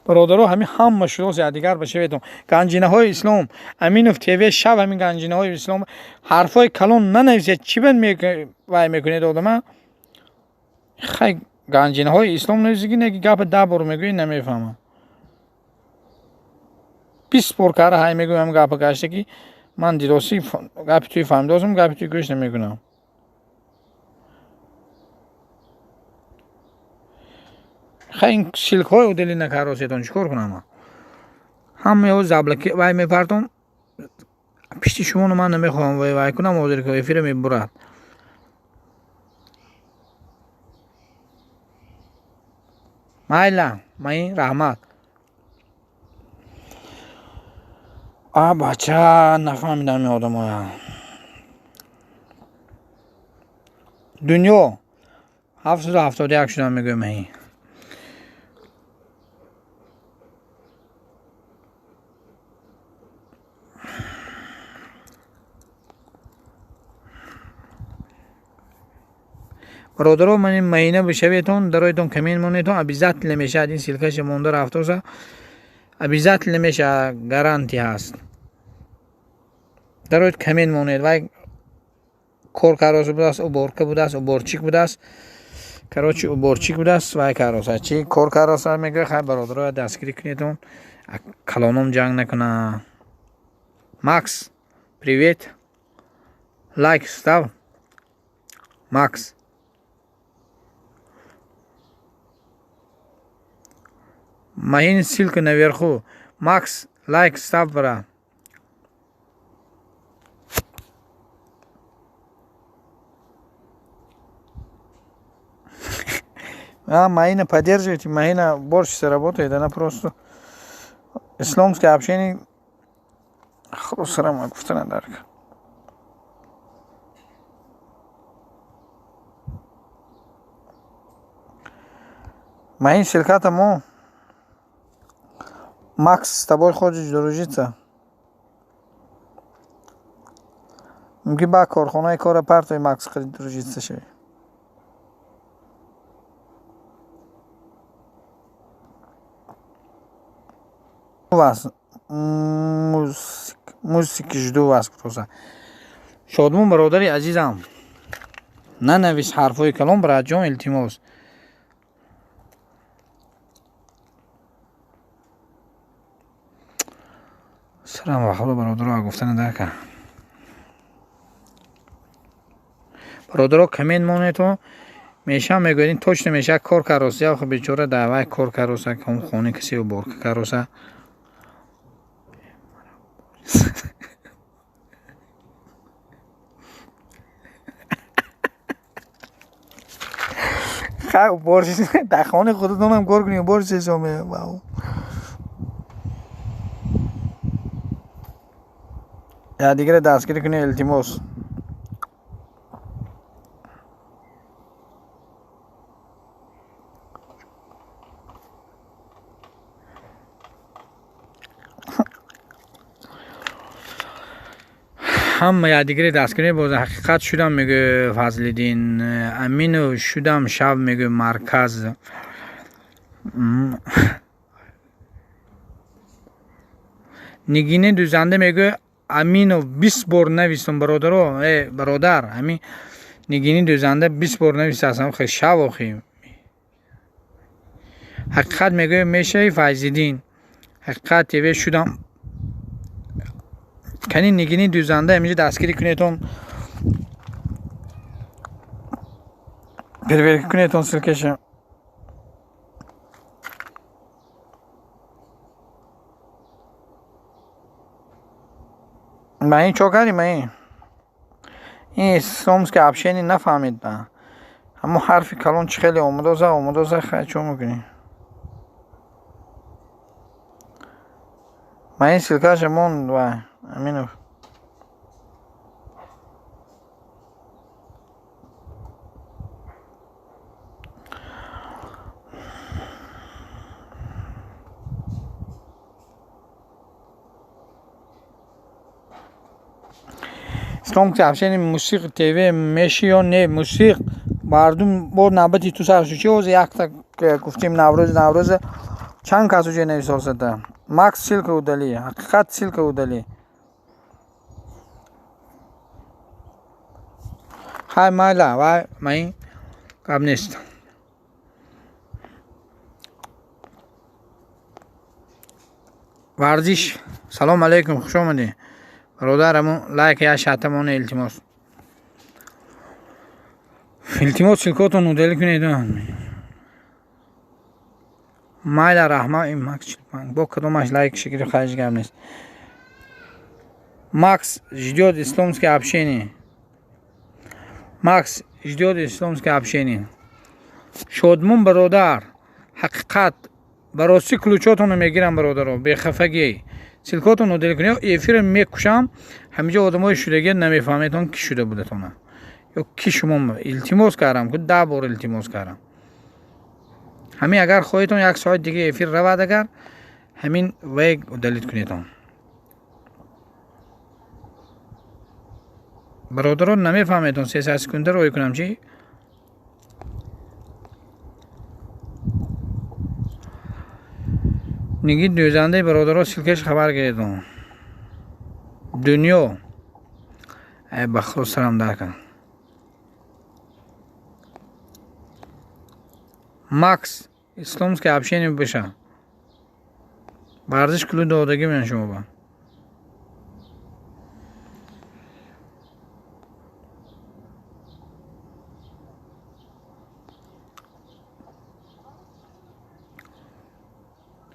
бародаро ҳамин ҳама шудос якдигар башаветон. Ганҷинаҳои ислом, Аминов ТВ шав ҳамин ганҷинаҳои ислом ҳарфҳои калон нанависед. Чӣ бад вай мекунед одама? Хай ганҷинаҳои ислом нависиги не ки гапа 10 бор мегӯӣ намефаҳмам. 20 бор кара ҳай мегӯям гапа гашта ки ман дидоси гапи туи фаҳмидосам, гапи туи гӯш намекунам. Хай ин ссылкҳои удалить накардосетон чӣ кор кунам? Ҳамаҳо заблоки вай мепартом. Пишти шуморо ман намехоҳам вай вай кунам, ҳозир ки эфира мебурад. Майла, май раҳмат. А бача, нафаҳмидам ин одамоя. Дунё 771 шудам мегӯям ҳи. Бародаро, ман ин маина бишаветон, дароятон коммент монетон, обязательно мешавад ин ссылкаша монда рафтоса. Обязательно мешавад, гарантия ҳаст. Дароят коммент монед, вай кор кароса будааст, уборка будааст, уборчик будааст. Короче, уборчик будааст, вай кароса. Чи кор кароса мегӯяд, хай бародаро дастгирӣ кунедон. Калоном ҷанг накуна. Макс, привет. Лайк став. Макс. Маин ссылка наверху. Макс, лайк став, брат. А, Маина поддерживайте, Маина больше работает, она просто исламское общение. Хусрама гуфтана дарк. Маин ссылка тому. Макс с тобой хочет дружиться. Мумкин ба корхонаи кора партои Макс харид дружиться шавӣ. Вас музыки жду вас просто. Шодмон бародари азизам, нанавис ҳарфҳои калон, братҷон, илтимос. Салам ва ҳоло бародаро гуфтана дарка. Бародаро коммент монето меша мегӯяд ин точно меша кор кароса, я бечора давай кор кароса, ком хони касе уборка кароса. Хай уборщик дар хонаи худатонам кор кунӣ, уборщик шоме. Я дигаре дастгирӣ кунӣ, илтимос. Ҳама якдигаре дастгирӣ боз ҳақиқат шудам мегӯ Фазлиддин Аминов шудам шав мегӯ марказ. Нигини дӯзанда мегӯ Аминов 20 бор навистум бародаро. Э бародар, ҳамин Нигини дӯзанда 20 бор навистасам хел шав охи. Ҳақиқат мегӯ мешавӣ Файзиддин. Ҳақиқат ТВ шудам. Кани Нигини дӯзанда ҳаминҷо дастгирӣ кунедон. Переверка кунедон ссылкаша. Маин чо кардӣ маин? Ин исломское общение нафаҳмид ба. Ҳамон ҳарфи калон чӣ хеле омадоза, омадоза хай чо мекунӣ? Ман ин ссылкаша мон ва Аминов. Ислом общение Мусиқ ТВ меши ё не? Мусиқ мардум бо навбати ту сар шуд. Чи ҳозир якта гуфтем Наврӯз, Наврӯз, чанд кас уже нависосада. Макс, ссылка удали. Ҳақиқат, ссылка удали. Хай, майла, вай маин гап нест. Варзиш, салом алейкум, хуш омадӣ, бародараму. Лайк я шатамона, илтимос, илтимос, ссылкотон удали кунед. Майла, раҳмат. Ин Макс бо кадомаш лайк шикри, хайш гап нест. Макс ждёт исломское общение, Макс ждёт исломское общение. Шодмон бародар, ҳақиқат, ба ростӣ ключотонро мегирам, бародаро, бехафагӣ ссылкотон удали кунед, эфира мекушам. Ҳаминҷо одамои шудагӣ намефаҳметон, ки шуда будатона ё ки шумо. Илтимос кардам, 10 бор илтимос кардам. Ҳамин агар хоҳедон як соат дига эфир равад, агар ҳамин вай удалить кунедон, бародарон, намефаҳметон, 300 секунда рой кунам чӣ? Ниги дӯзандаи бародаро, ссылкаш хабар гиредон. Дунё, ай ба худо, сарам дар кан. Макс, исломское общение биша. Варзиш клуб додагӣ мен шумо ба.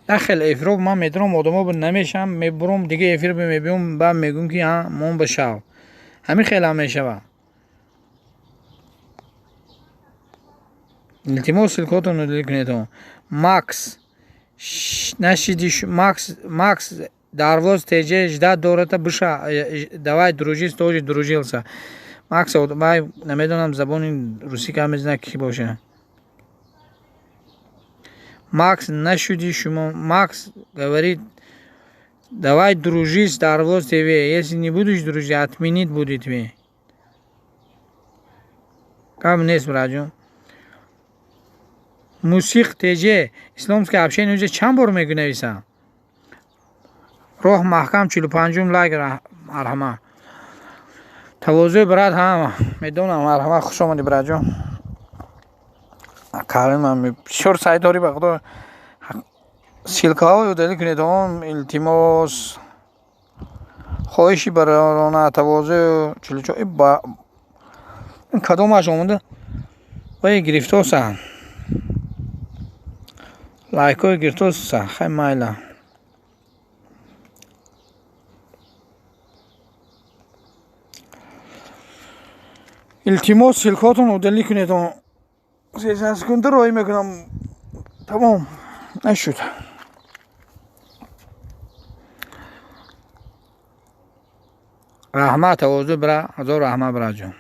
Як хел эфиро ман медонам, одамо намешам, мебурам, дига эфир мебиём, баъд мегӯм, ки мон ба шав. Ҳамин хелам мешавад. Илтимос, ссылкотон удали кунед. Макс нашиди, Макс, Макс Дарвоз ТЖ ждать дората биша. Давай дружись, тоже дружился. Макс, вай намедонам, забони русӣ кам мезана, ки боша. Макс, нашуди шумо. Макс говорит: давай дружись, Дарвоз ТВ. Если не будешь дружить, отменить будет тебе. Кам нест, браҷон. Мусиқ ТЖ, исломское общение уже чанд бор мегӯ, нависам. Роҳ маҳкам, 45-ум лайк, марҳама. Тавозӯи брат, ҳама медонам, марҳама, хуш омадӣ, братҷон. Каримам бисёр сай дорӣ, ба худо. Ссылкаҳои удали кунед он, илтимос, хоҳиши бародарона. Тавозӯ 44 кадомаш омада, вай гирифтоса, лайкҳои гирифтоса. Хай, майла. Илтимос, ссылкотон удали кунед он. 13 секунда роҳӣ мекунам, тамом нашуд. Раҳмат, тавозӯ бра, ҳазор раҳмат, браҷон.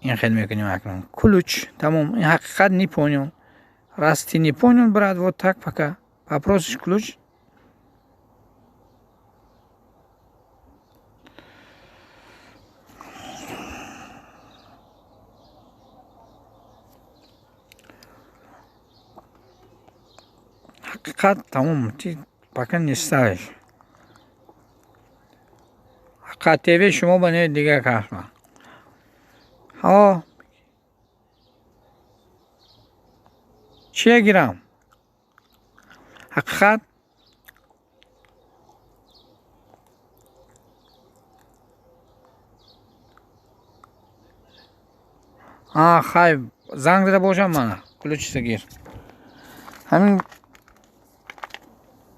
Ин хел мекунем акнун. Ключ тамом. Ин ҳақиқат не понял. Раз ты не понял, брат, вот так пока попросишь ключ. Ҳақиқат тамом, ты пока не ставишь. Ҳақиқат ТВ шумо ба не, дигар касба. Ҳо, чия гирам? Ҳақиқат хай, занг зада бошам, мана ключиса гир. Ҳамин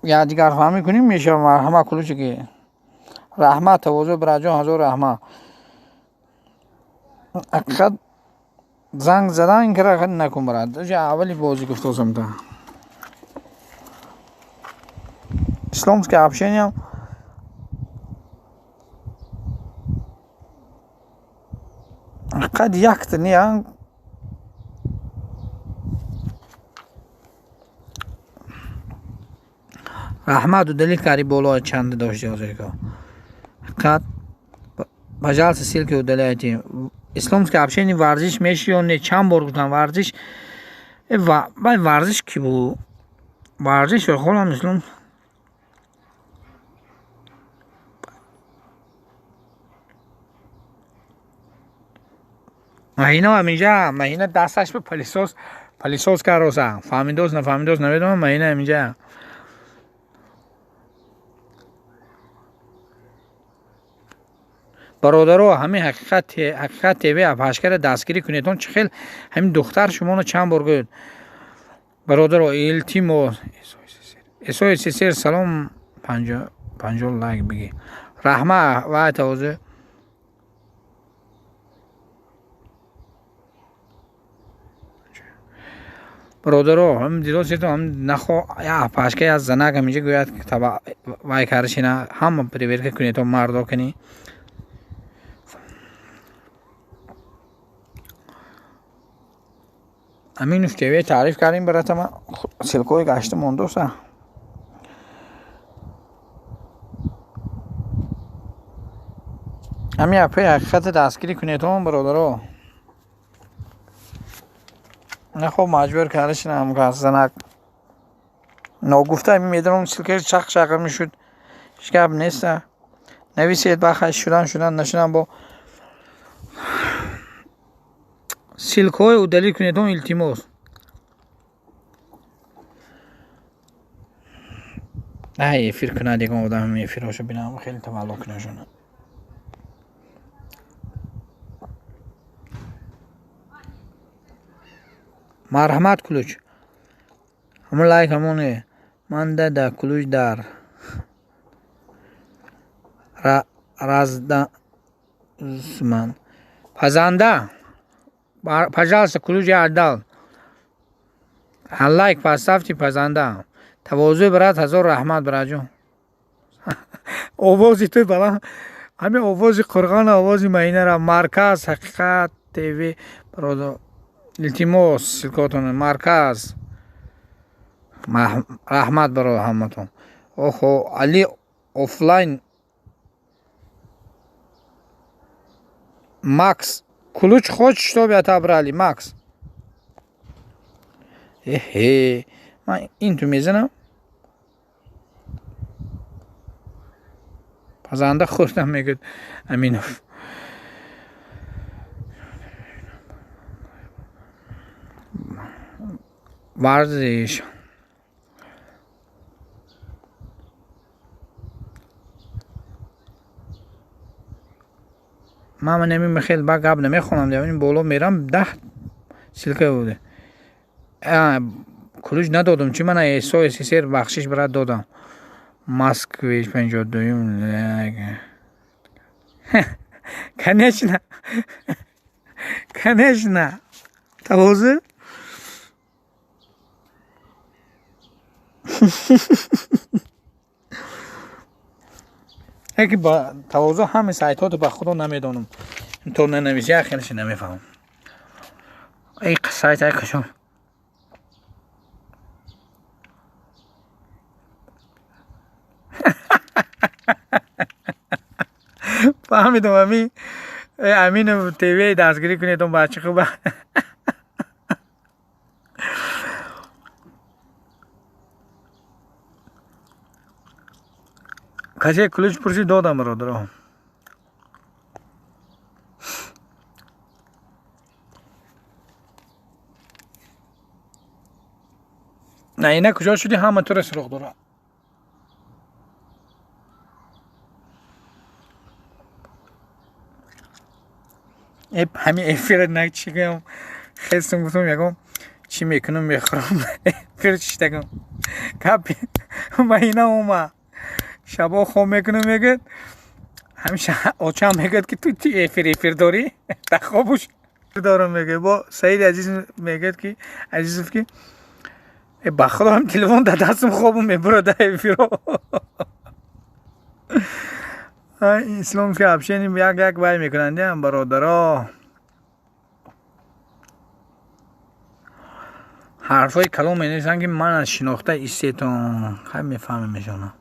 якдигарфаҳмӣ кунем, мешава. Марҳама, ключи гир. Раҳмат, тавозӯ, бираҷон, ҳазор раҳмат. Ҳақиқат, занг задан ин кара накун, брат. Аввали бозӣ гуфтосам та. Исломское общение ҳақиқат якта не, раҳмат, удалить карди боло чанд дошти ҳозир. Ҳақиқат, пожалуйста, ссылки удаляйте. Исломское общение варзиш меши ё не? Чанд бор гуфтам, варзиш вай варзиш ки буд? Варзиш холам ислом. Маҳина ҳаминҷа, Маҳина дасташ ба пылесос, пылесос кароса. Фаҳмидост, нафаҳмидост, намедонам. Маҳина ҳаминҷа. Бародаро, ҳамин Ҳақиқат ТВ апашкара дастгирӣ кунедон. Чӣ хел ҳамин духтар шумоно чанд бор гӯяд? Бародаро, илтимос. Исои сесер, салом, 50 лайк бигӣ. Раҳма вай тавозӯ. Бародаро, ҳам дидосетон, ҳам нахо я апашка, я занак ҳаминҷа гӯяд, вай каршина ҳама проверка кунедон, мардо кунӣ. Аминов ТВ таъриф кардем, братама, ссылка ҳои гашта мондоса. Ҳамин апаи ҳақиқата дастгирӣ кунедон, бародаро. Нахо маҷбур кардашинам занак. Ногуфта ҳамин медонам, ссылка ш чақ чақа мешуд. Ҳеҷ гап неста. Нависед, бахай шудан шудан нашудан бо ссылка ҳои удалить кунедон, илтимос. Ай, эфир кунад ягон одам, эфирҳошо бинам, хеле тавалло кунашона. Марҳамат, ключ. Ҳамон лайк ҳамоне. Ман да ключ дар разман. Пазанда. Пожалуйста, ключ я отдал. Лайк поставьте, пазанда. Тавозӯи брат, ҳазор раҳмат, братҷон. Овози ту баланд. Ҳамин овози қурғона, овози маинара. Марказ Ҳақиқат ТВ, бародар. Илтимос, ссылка отон марказ. Раҳмат барои ҳаматон. Охо, Али офлайн. Макс, ключ хочешь, чтобы отобрали, Макс? Эҳе, ман ин ту мезанам. Пазанда хӯрдам, мегӯяд Аминов. Варзиш. Ман неми хел ба гап намехонам, ин боло мерам, 10 ссылка буде. Ключ надодум, чи мана эсо СССР, бахшиш, брат, додам. Москвич 52-юм. Конечно. Конечно. Тавозӯ? Яке ба тавозӯ ҳамаи сайтҳото ба худо намедонам. То нанависӣ, як хелаши намефаҳмам. Ай сайт ай кашон. Фаҳмидам, ами Аминов ТВ дастгирӣ кунедон, бачи хуба. Касе ключ пурсид, додам, бародаро. На ина куҷо шудӣ, ҳама туро суроғ дорад. Ҳамин эфира на чӣ гӯям, хестам, гуфтам, ягон чӣ мекунам, мехӯрам, эфир чиштагам. Гапи маина омад. Шабо хоб мекунам, мегӯяд, ҳамеша очам мегӯяд, ки ту чи эфир дорӣ? Дар хобуш дорам, мегӯяд. Бо Саиди Азиз мегӯяд, ки Азизов, ки Ба худо ҳам телефон дар дастам хобам мебурад дар эфиро. Исломский общение як як вай мекунанд бародаро. Ҳарфҳои калон менависанд, ки ман аз шинохта истетон. Хай мефаҳмем мешонам.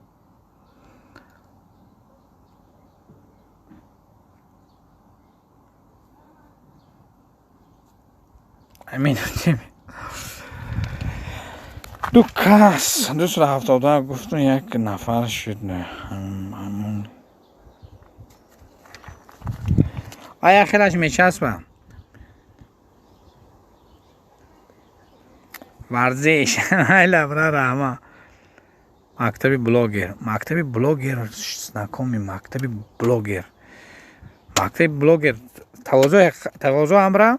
Ду кас 272 гуфту як нафар шуд. Ая хелаш мечаспам. Варзиш. Ай лабра раҳма. Мактаби блогер. Мактаби блогер знакомый мактаби блогер. Мактаби блогер тавозӯ ҳамра.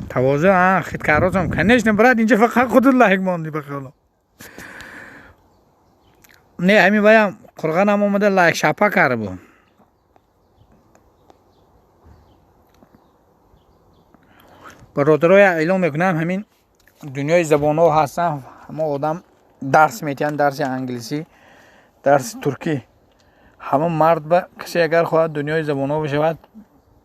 Тавозӯ а хиткарозам. Конечно, брат, инҷа фақат худут лайк монди ба хиёлам. Не, ҳамин ваям қурғанам омада лайк шапа карда буд. Бародароя эълон мекунам, ҳамин дунёи забонҳо ҳастанд, ҳама одам дарс метиҳанд, дарси англисӣ, дарси туркӣ. Ҳама мард ба касе агар хоҳад дунёи забонҳо бишавад,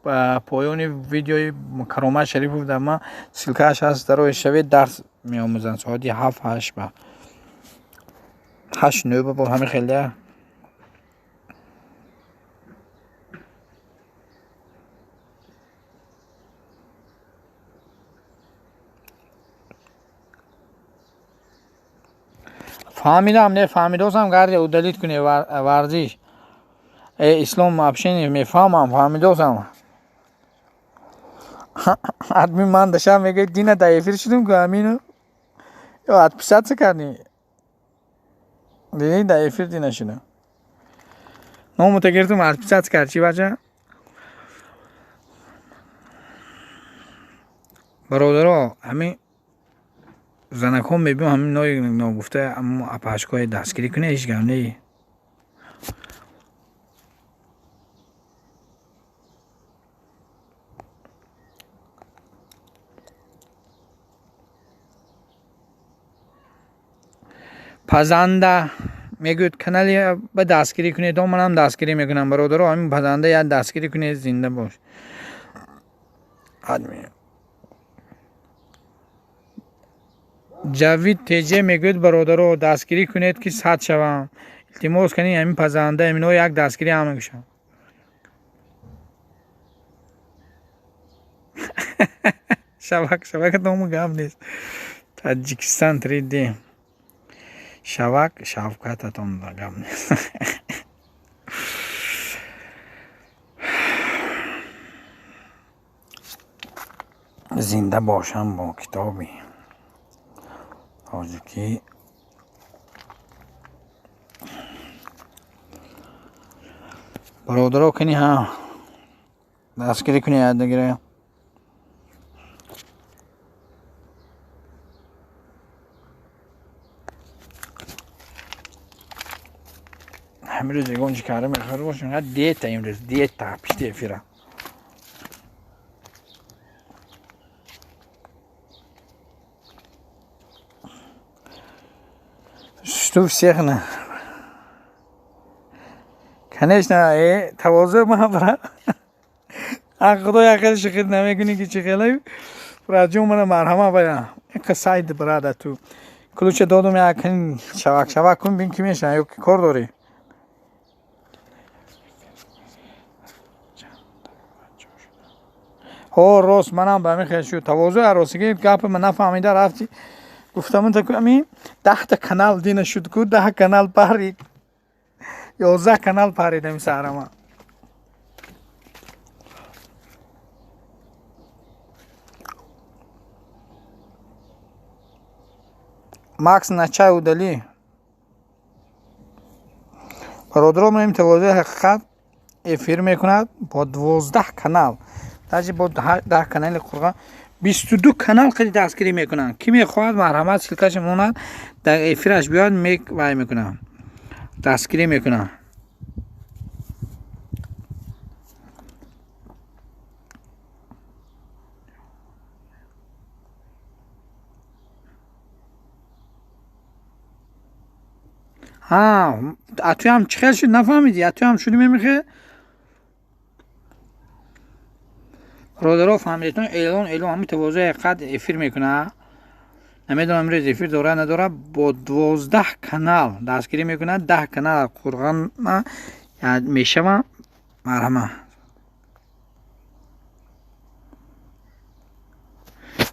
ба поёни видеои Каромат Шарипов дар ман ссылкааш ҳаст, дарои шавед, дарс меомӯзанд соати 7-8 ба 8-9 ба ҳамин хеле. Фаҳмидам, не фаҳмидосам, гарди удалить кунӣ варзиш. Ислом общение мефаҳмам, фаҳмидосам. Админ ман дашам мегӯяд, дина дар эфир шудум ку амину. Ё отписаться кардӣ? Дидӣ дар эфир дина шудам. Номута гирифтум, отписаться кард, чӣ бача? Бародаро, ҳамин занакҳо мебинам, ҳамин нои ногуфта апашкҳои дастгирӣ кунед, ҳеҷ гап не. Пазанда мегӯяд канали ба дастгирӣ кунед, манам дастгирӣ мекунам бародаро, ҳамин пазанда як дастгирӣ кунед, зинда бош. Админ Ҷавид ТЖ мегӯяд бародаро дастгирӣ кунед ки сад шавам. Илтимос кунед ҳамин пазанда ҳамино як дастгирӣ ҳама кушам. Шавак, шавак ному гап нест. Таҷикистон 3D. Шавак, шавкататон гап нест. Зинда бошам бо китоби тоҷикӣ. Бародаро кунӣ ҳа дастгирӣ кунӣ ядагира. Ҳамирӯз ягон чӣ карда мехоҳад бошем, диета имрӯз, диета пишти эфира. Что всех на? Конечно, тавозӯ ман брат. А худо як хел шихид намекунӣ ки чӣ хеле. Братҷон мана марҳама бая. Инқа сайд брада ту. Ключа додум як шавак шавак кун бин ки мешава ё ки кор дорӣ. Ҳо рост манам ба ҳамин хел шуд. Тавозӯ аросигӣ гапи ман нафаҳмида рафтӣ. Гуфтам та ами 10 канал дина шуд ку 10 канал парид. 11 канал парид ами сарама. Макс на чай удали. Бародаро ман тавозӯи ҳақиқат эфир мекунад бо 12 канал. Даже бо 10 канали қурға 22 канал қади дастгирӣ мекунанд. Ки мехоҳад марҳамат ссылкаша монад, дар эфираш биёяд, вай мекунам, дастгирӣ мекунам. Ҳа, атуям чӣ хел шуд нафаҳмидӣ? Атуям шуди мемихе? Бародаро фаҳмидетон, эълон эълон ҳамин тавозӯи ҳақиқат эфир мекунад. Намедонам имрӯз эфир дора надора, бо 12 канал дастгирӣ мекунад, 10 канал қурғона мешава. Марҳама.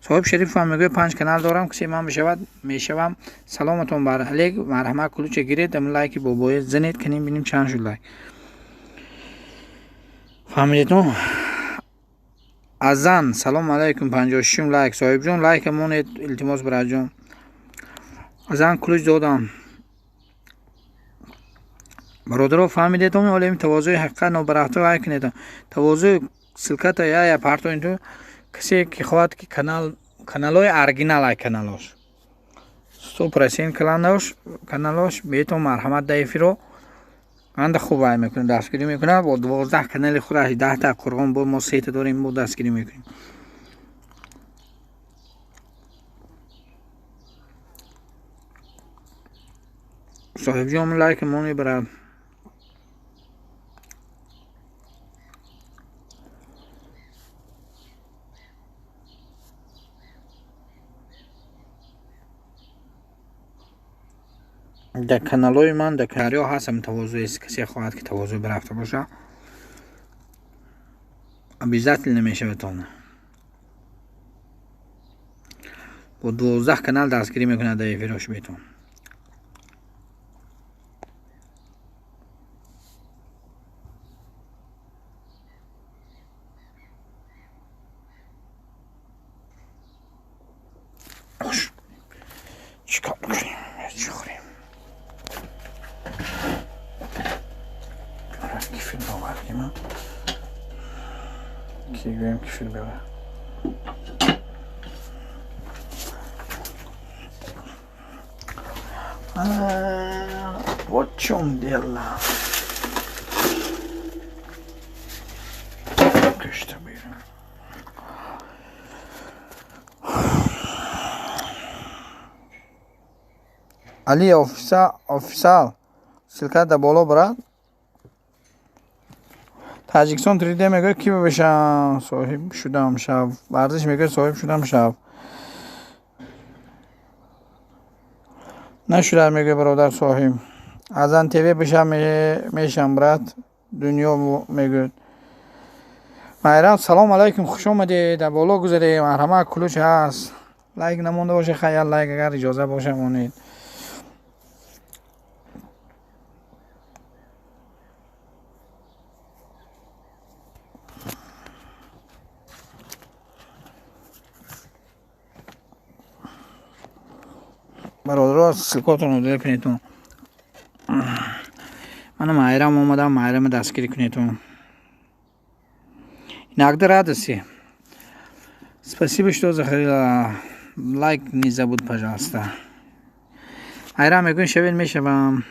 Соҳиб Шариф ҳам мегӯяд 5 канал дорам, кисе ман бишавад мешавам. Саломатон бар алейк, марҳама кулуча гиред, ам лайки бобоя занед, канем бинем чанд шуд лайк. Фаҳмидетон? Азан, салом алайкум, 56 лайк. Соҳибҷон лайк монед, илтимос бараҷон. Азан кулуч додам. Бародаро фаҳмидетон, ҳоло ин тавозӯи ҳақиқат нобарафта лайк кунед. Тавозӯи ссылката я партоин ту касе ки хоҳад ки канал каналҳои оригинал ай каналош 100% каналош беҳтон марҳамат да эфиро анда хуб вай мекунад, дастгирӣ мекунад бо 12 канали худаш 10 та қурғон бо мо 3 та дорем, бо дастгирӣ мекунем. Соҳибҷон лайк мони брат. Дар каналҳои ман дар карё ҳастам тавозӯ, касе хоҳад ки тавозӯ бирафта боша, обязательно мешавад он. Бо 12 канал дастгирӣ мекунад дар эфирош бетон. Чикор кунем? Чӣ хӯрем? Кефир бовардем, ки гӯем кефир биёра. Вот в чем дело. Гӯшта биёрем. Али офисал ссылка дар боло брат. Таҷикистон 3D мегӯяд ки бишам соҳиб шудам шав. Варзиш мегӯяд соҳиб шудам шав. Нашуда мегӯяд бародар соҳиб. Азан ТВ бишам мешам брат. Дунё мегӯяд. Майрам салом алайкум, хуш омадед. Дар боло гузаред. Марҳама кулуч ҳаст. Лайк намонда боша, хаял лайк агар иҷоза боша монед. Бародаро ссылкотонро дил кунедтон. Мана Майрам омадам, Майрама дастгирӣ кунедтон. Иногда радости. Спасибо, что заходила. Лайк не забудь, пожалуйста. Майрам мегӯем шавед мешавам.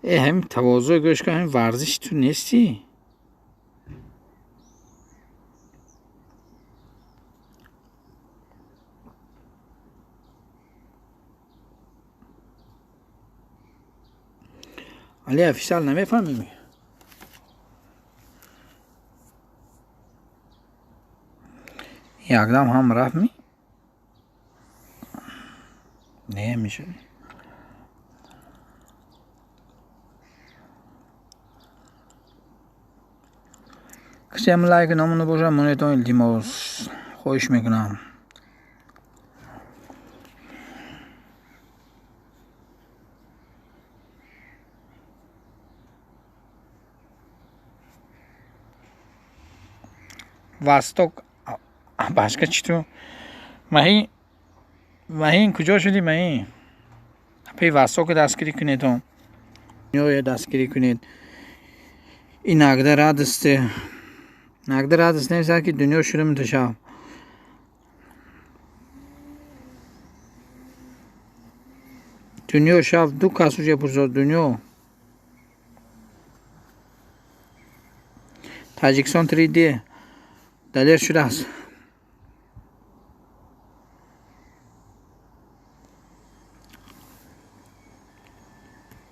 Ҳам тавозӯ гӯш кун, ҳам варзиш ту нестӣ? Али офисал намефаҳмем? Якдам ҳам рафт ми? Не мешавад. Касе ҳам лайк намонда бошад, монедтон илтимос хоҳиш мекунам. Восток башка чӣ ту? Маҳин маҳин куҷо шудӣ маҳин? Пей Востока дастгирӣ кунедон. Дунёя дастгирӣ кунед. Иногда радости. Иногда радость нестад ки дунё шуда муташав. Дунё шав ду кас уже пурсод дунё. Таҷикистон 3D далер шудааст.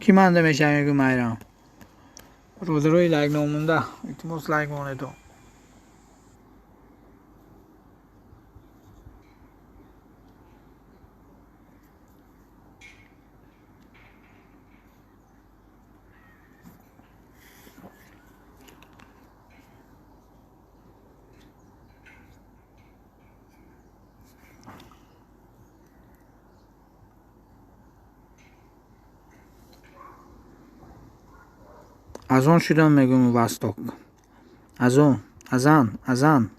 Ки манда мешавам мегӯ майрам. Бародарои лайк номонда, илтимос лайк монедо. Азон шудам мегӯм Восток. Азон, азан, азан.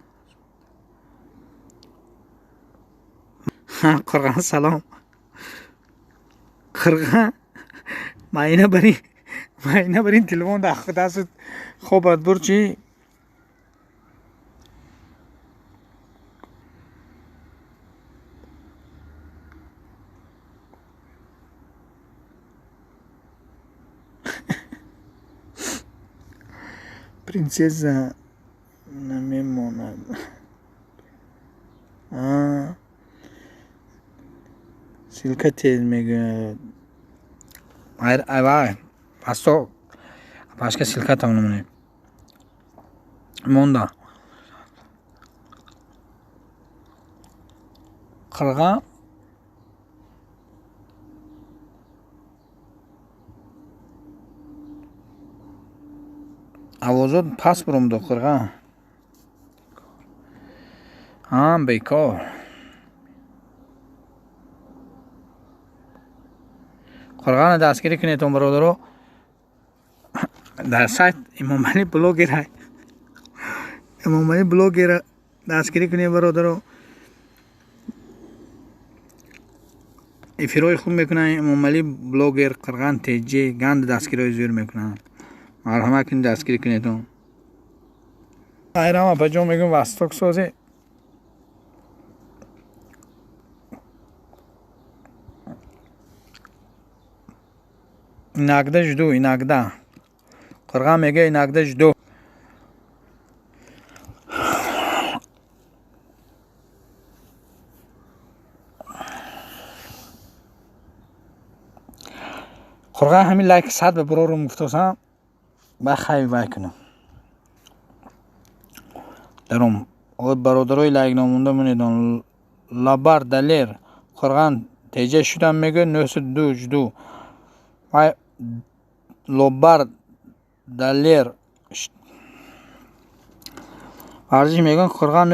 Қурған салом. Қурған майна барин телефон дар дастат хобат бурд чӣ? Принцесса намемонад. Ссылка тез мегӯяд. Айвай, пасто пашка ссылка там намонед. Монда. Қирға овозот пас бурумдо қирға. Бекор. Қурғана дастгирӣ кунедтон бародаро. Дар сайт Имомалӣ блогер, Имомалӣ блогер дастгирӣ кунед бародаро. Эфирҳои хуб мекунанд Имомалӣ блогер, Қирған ТЖ ганд дастгириҳои зӯр мекунанд. Марҳамат кунед дастгирӣ кунедтон. Хайрам апаҷон мегӯм Восток созе. Иногда жду, иногда. Қирған мегӯяд иногда жду. Қурған ҳамин лайк 100 ба бурорум гуфтосам, ба хай вай кунам. Даром бародарои лайк номонда монедон. Лабар Далер Қурған ТЖ шудам мегӯяд 902 жду. Вай Лобар Далер варзиш мегӯяд Қурған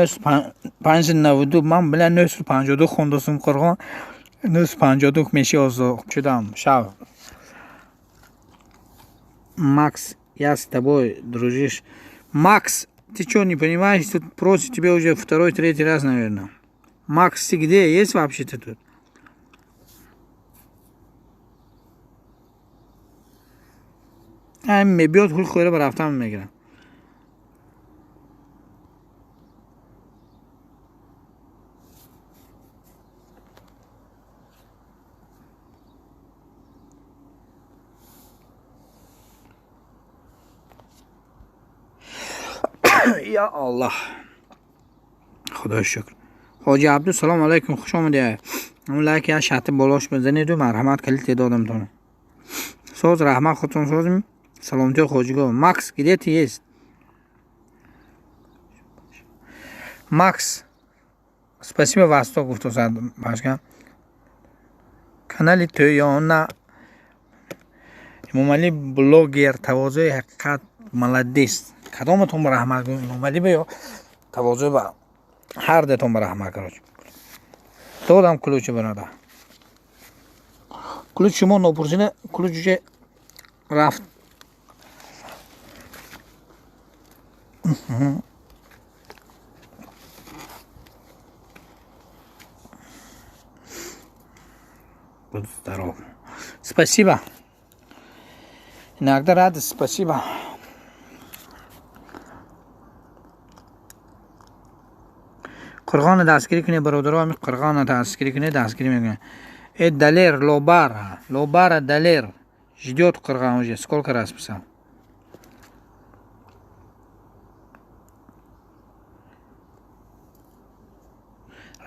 592. Ман била 952 хондосум Қурған 952 меши озо шудам шав. Макс, я с тобой дружишь. Макс, ты что, не понимаешь? Тут просит тебе уже второй, третий раз, наверное. Макс, ты где? Есть вообще-то тут? Мебиёд худ хӯра ба рафтан мегирам. Я Аллах. Худои шукр. Ҳоҷи Абду салом алайкум, хуш омадед. Он лайк я шарти болош бизанеду марҳамат калид додамтон. Соз раҳмат худтон созм. Саломатӣ хоҷиго. Макс, где ты есть? Макс, спасибо Восток гуфтосад башка. Канали Тӯёна Имомалӣ блогер, тавозӯи ҳақиқат, молодец. Кадоматон ба раҳмат гӯ? Имомалӣ ба ё тавозӯ ба ҳар датон ба раҳмат. Короче, додам ключи бародар. Ключ шумо нопурсида ключ уже рафт. Будь здоров. Спасибо. Иногда радость, спасибо. Қурғонро дастгирӣ кунед бародаро, ҳамин Қурғонро дастгирӣ кунед, дастгирӣ мекунед. Э Далер Лобара, Лобара Далер ждёт Қурған уже сколько раз писал.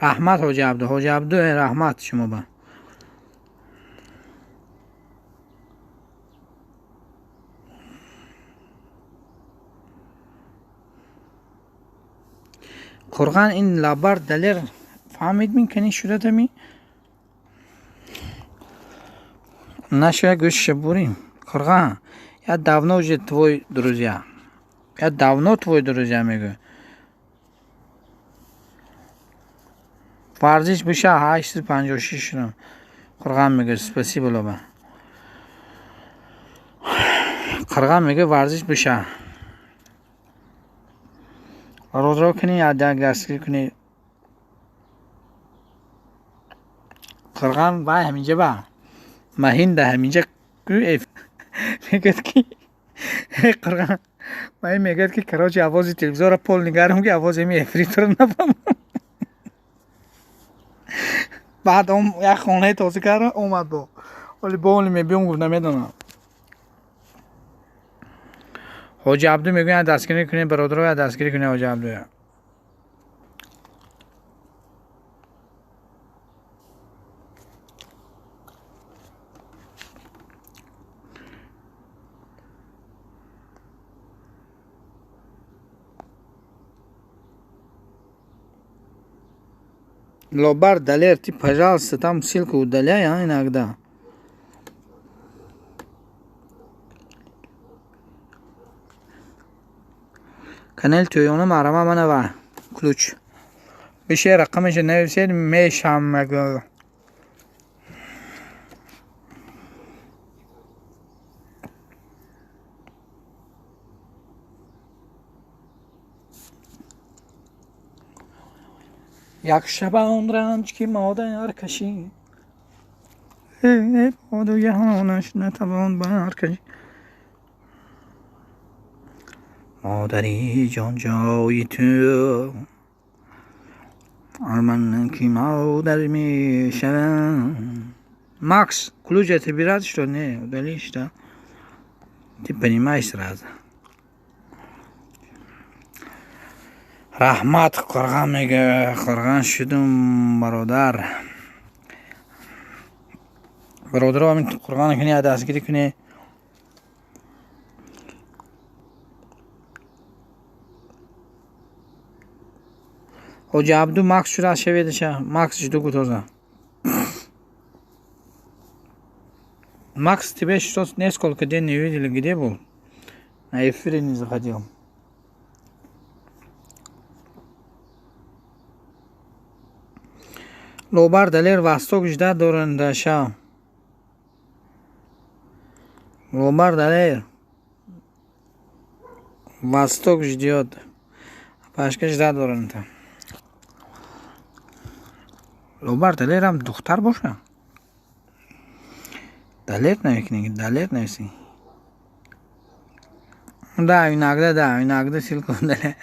Раҳмат Ҳоҷи Абду, Ҳоҷи Абду, раҳмат шумо ба. Қурған ин лабар далер фаҳмид микунӣ шудатами? Наша гӯшша бурим. Қурған, я давно уже твой друзья. Я давно твой друзья мегӯ. Варзиш биша 856 шудам. Қурған мегӯ, спасибо лоба. Қурған мегӯ варзиш биша. Розро кунӣ, як дастгир кунӣ. Қурған вай ҳаминҷа ба. Маҳинда ҳаминҷа мегӯяд ки Қурған вай мегӯяд ки короче овози телевизорро пол нигарам ки овози ҳами эфритро нафаҳмам. Баъд як хонаи тоза кард омад бо. Оли бо оли мебиём гуфт намедонам. Ҳоҷи Абду мегӯяд дастгирӣ кунед бародаро, як дастгирӣ кунед Ҳоҷи Абдуя. Лобар Далер, ты, пожалуйста, там ссылку удаляй, а, иногда. Канал Тойона Марама Манава. Ключ. Бише рақамаш нависед мешам мегӯ. Як шабон ранҷ ки модар кашид, боду ҷаҳонаш натавон баркашид. Модари ҷон ҷои ту ман ки модар мешавам. Макс, ключ тебе рад, что не удалишь, да? Ты понимаешь сразу. Раҳмат Қурған мега, Қурған шудум бародар. Бародаро ҳамин Қурған кунӣ, дастгирӣ кунӣ. Ҳоҷи Абду Макс шуда шаведаша. Макс жду гутоза. Макс, тебе что несколько дней не видели, где был? На эфире не заходил. Лобар Далер Восток ждать доранда ша. Лобар Далер Восток ждет. Пашка ждать доранда. Лобар Далерам духтар боша. Далер навикни, Далер нависи. Да, иногда ссылку удаляю.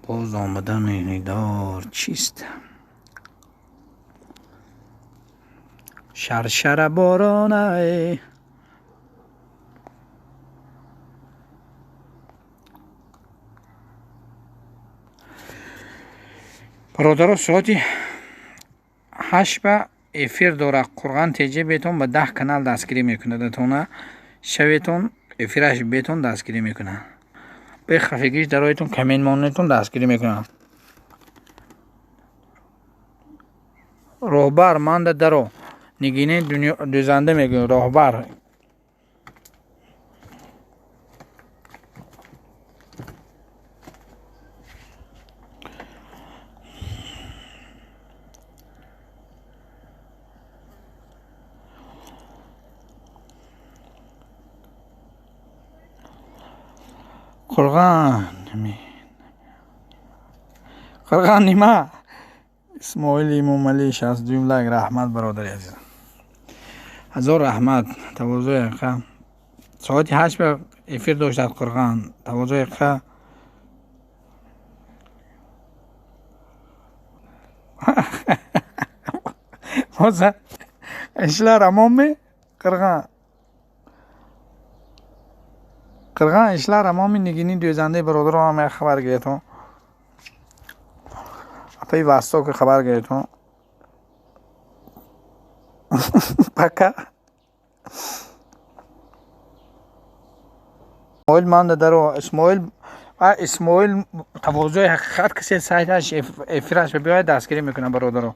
Боз омадани нидор чист? Шаршара боронае. Бародаро соати 8 ба эфир дорад. Қурған ТЖ бетон ба 10 канал дастгирӣ мекунад. Атона шаветон эфираш бетон дастгирӣ мекунад. Бехафигиш дароятон коммент монетон дастгирӣ мекунад. Роҳбар манда даро. Нигине дӯзанда мегӯям роҳбар. Қурған нима? Исмоили Имомалӣ 62 лайк. Раҳмат бародари азиз. Ҳазор раҳмат. Тавозӯи қа. Соати 8 ба эфир доштад Қурған. Тавозӯи қа. Ҳозир ishlar amonmi? Qirg'an. Қирған ishlar amonmi? Нигини дӯзандаи бародаро ҳам як хабар гиретон. Апаи Востока хабар гиретон. Пока. Исмоил манда даро Исмоил а Исмоил тавозӯи ҳақиқат касе сайташ эфираш биёяд дастгирӣ мекунам бародаро.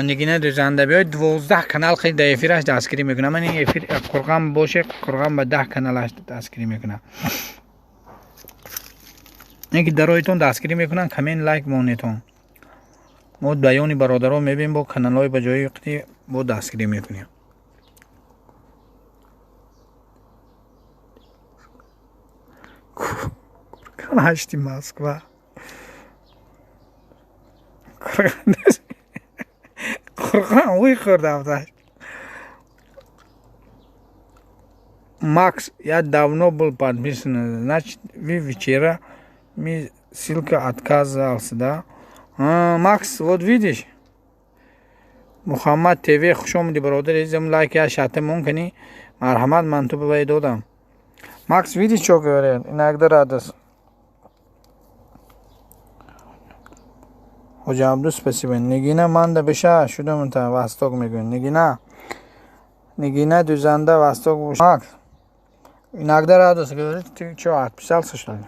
Нигина дӯзанда биёяд 12 канал хеле дар эфираш дастгирӣ мекунам. Ман ин эфир Қурғон боше, Қурғон ба 10 каналаш дастгирӣ мекунам. Ин ки дароитон дастгирӣ мекунанд, коммент лайк монетон. Мо баёни бародарон мебинем, бо каналҳои ба ҷои қити бо дастгирӣ мекунем. Ҳашти Москва. Қурғон уй хӯрда афташ. Макс, я давно был подписан. Значит, вы вчера мне ссылка отказался, да? А, Макс, вот видишь? Мухаммад ТВ, хуш омадӣ бародар. Изам лайк я шате мумкини. Марҳамат, ман ту ба додам. Макс, видишь, что говорят? Иногда радость. Хоҷа Абду, спасибо. Нигина манда беша шудам та Восток мегӯянд. Нигина. Нигина дӯзанда Восток. Макс, иногда радость говорит, ты что, отписался, что ли?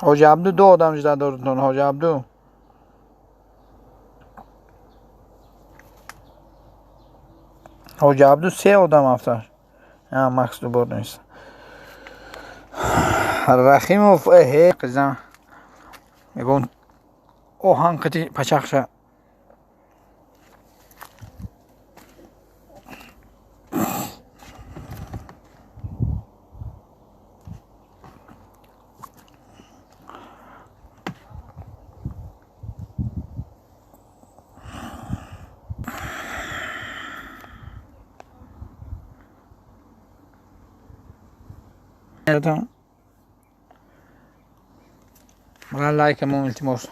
Хоҷа Абду ду одам жда дорутон, Хоҷа Абду. Хоҷа Абду се одам афташ. А, Макс дубор нест. Рахимов, эҳе, қизам. Ягон оҳан қити пачақша. Ман лайкамон илтимос.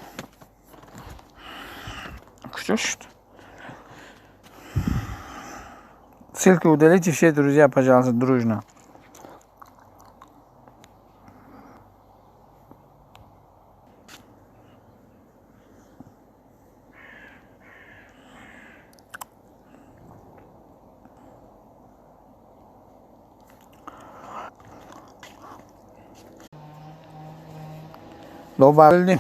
Куҷо шуд? Ссылку удалите все, друзья, пожалуйста, дружно. Лобарли.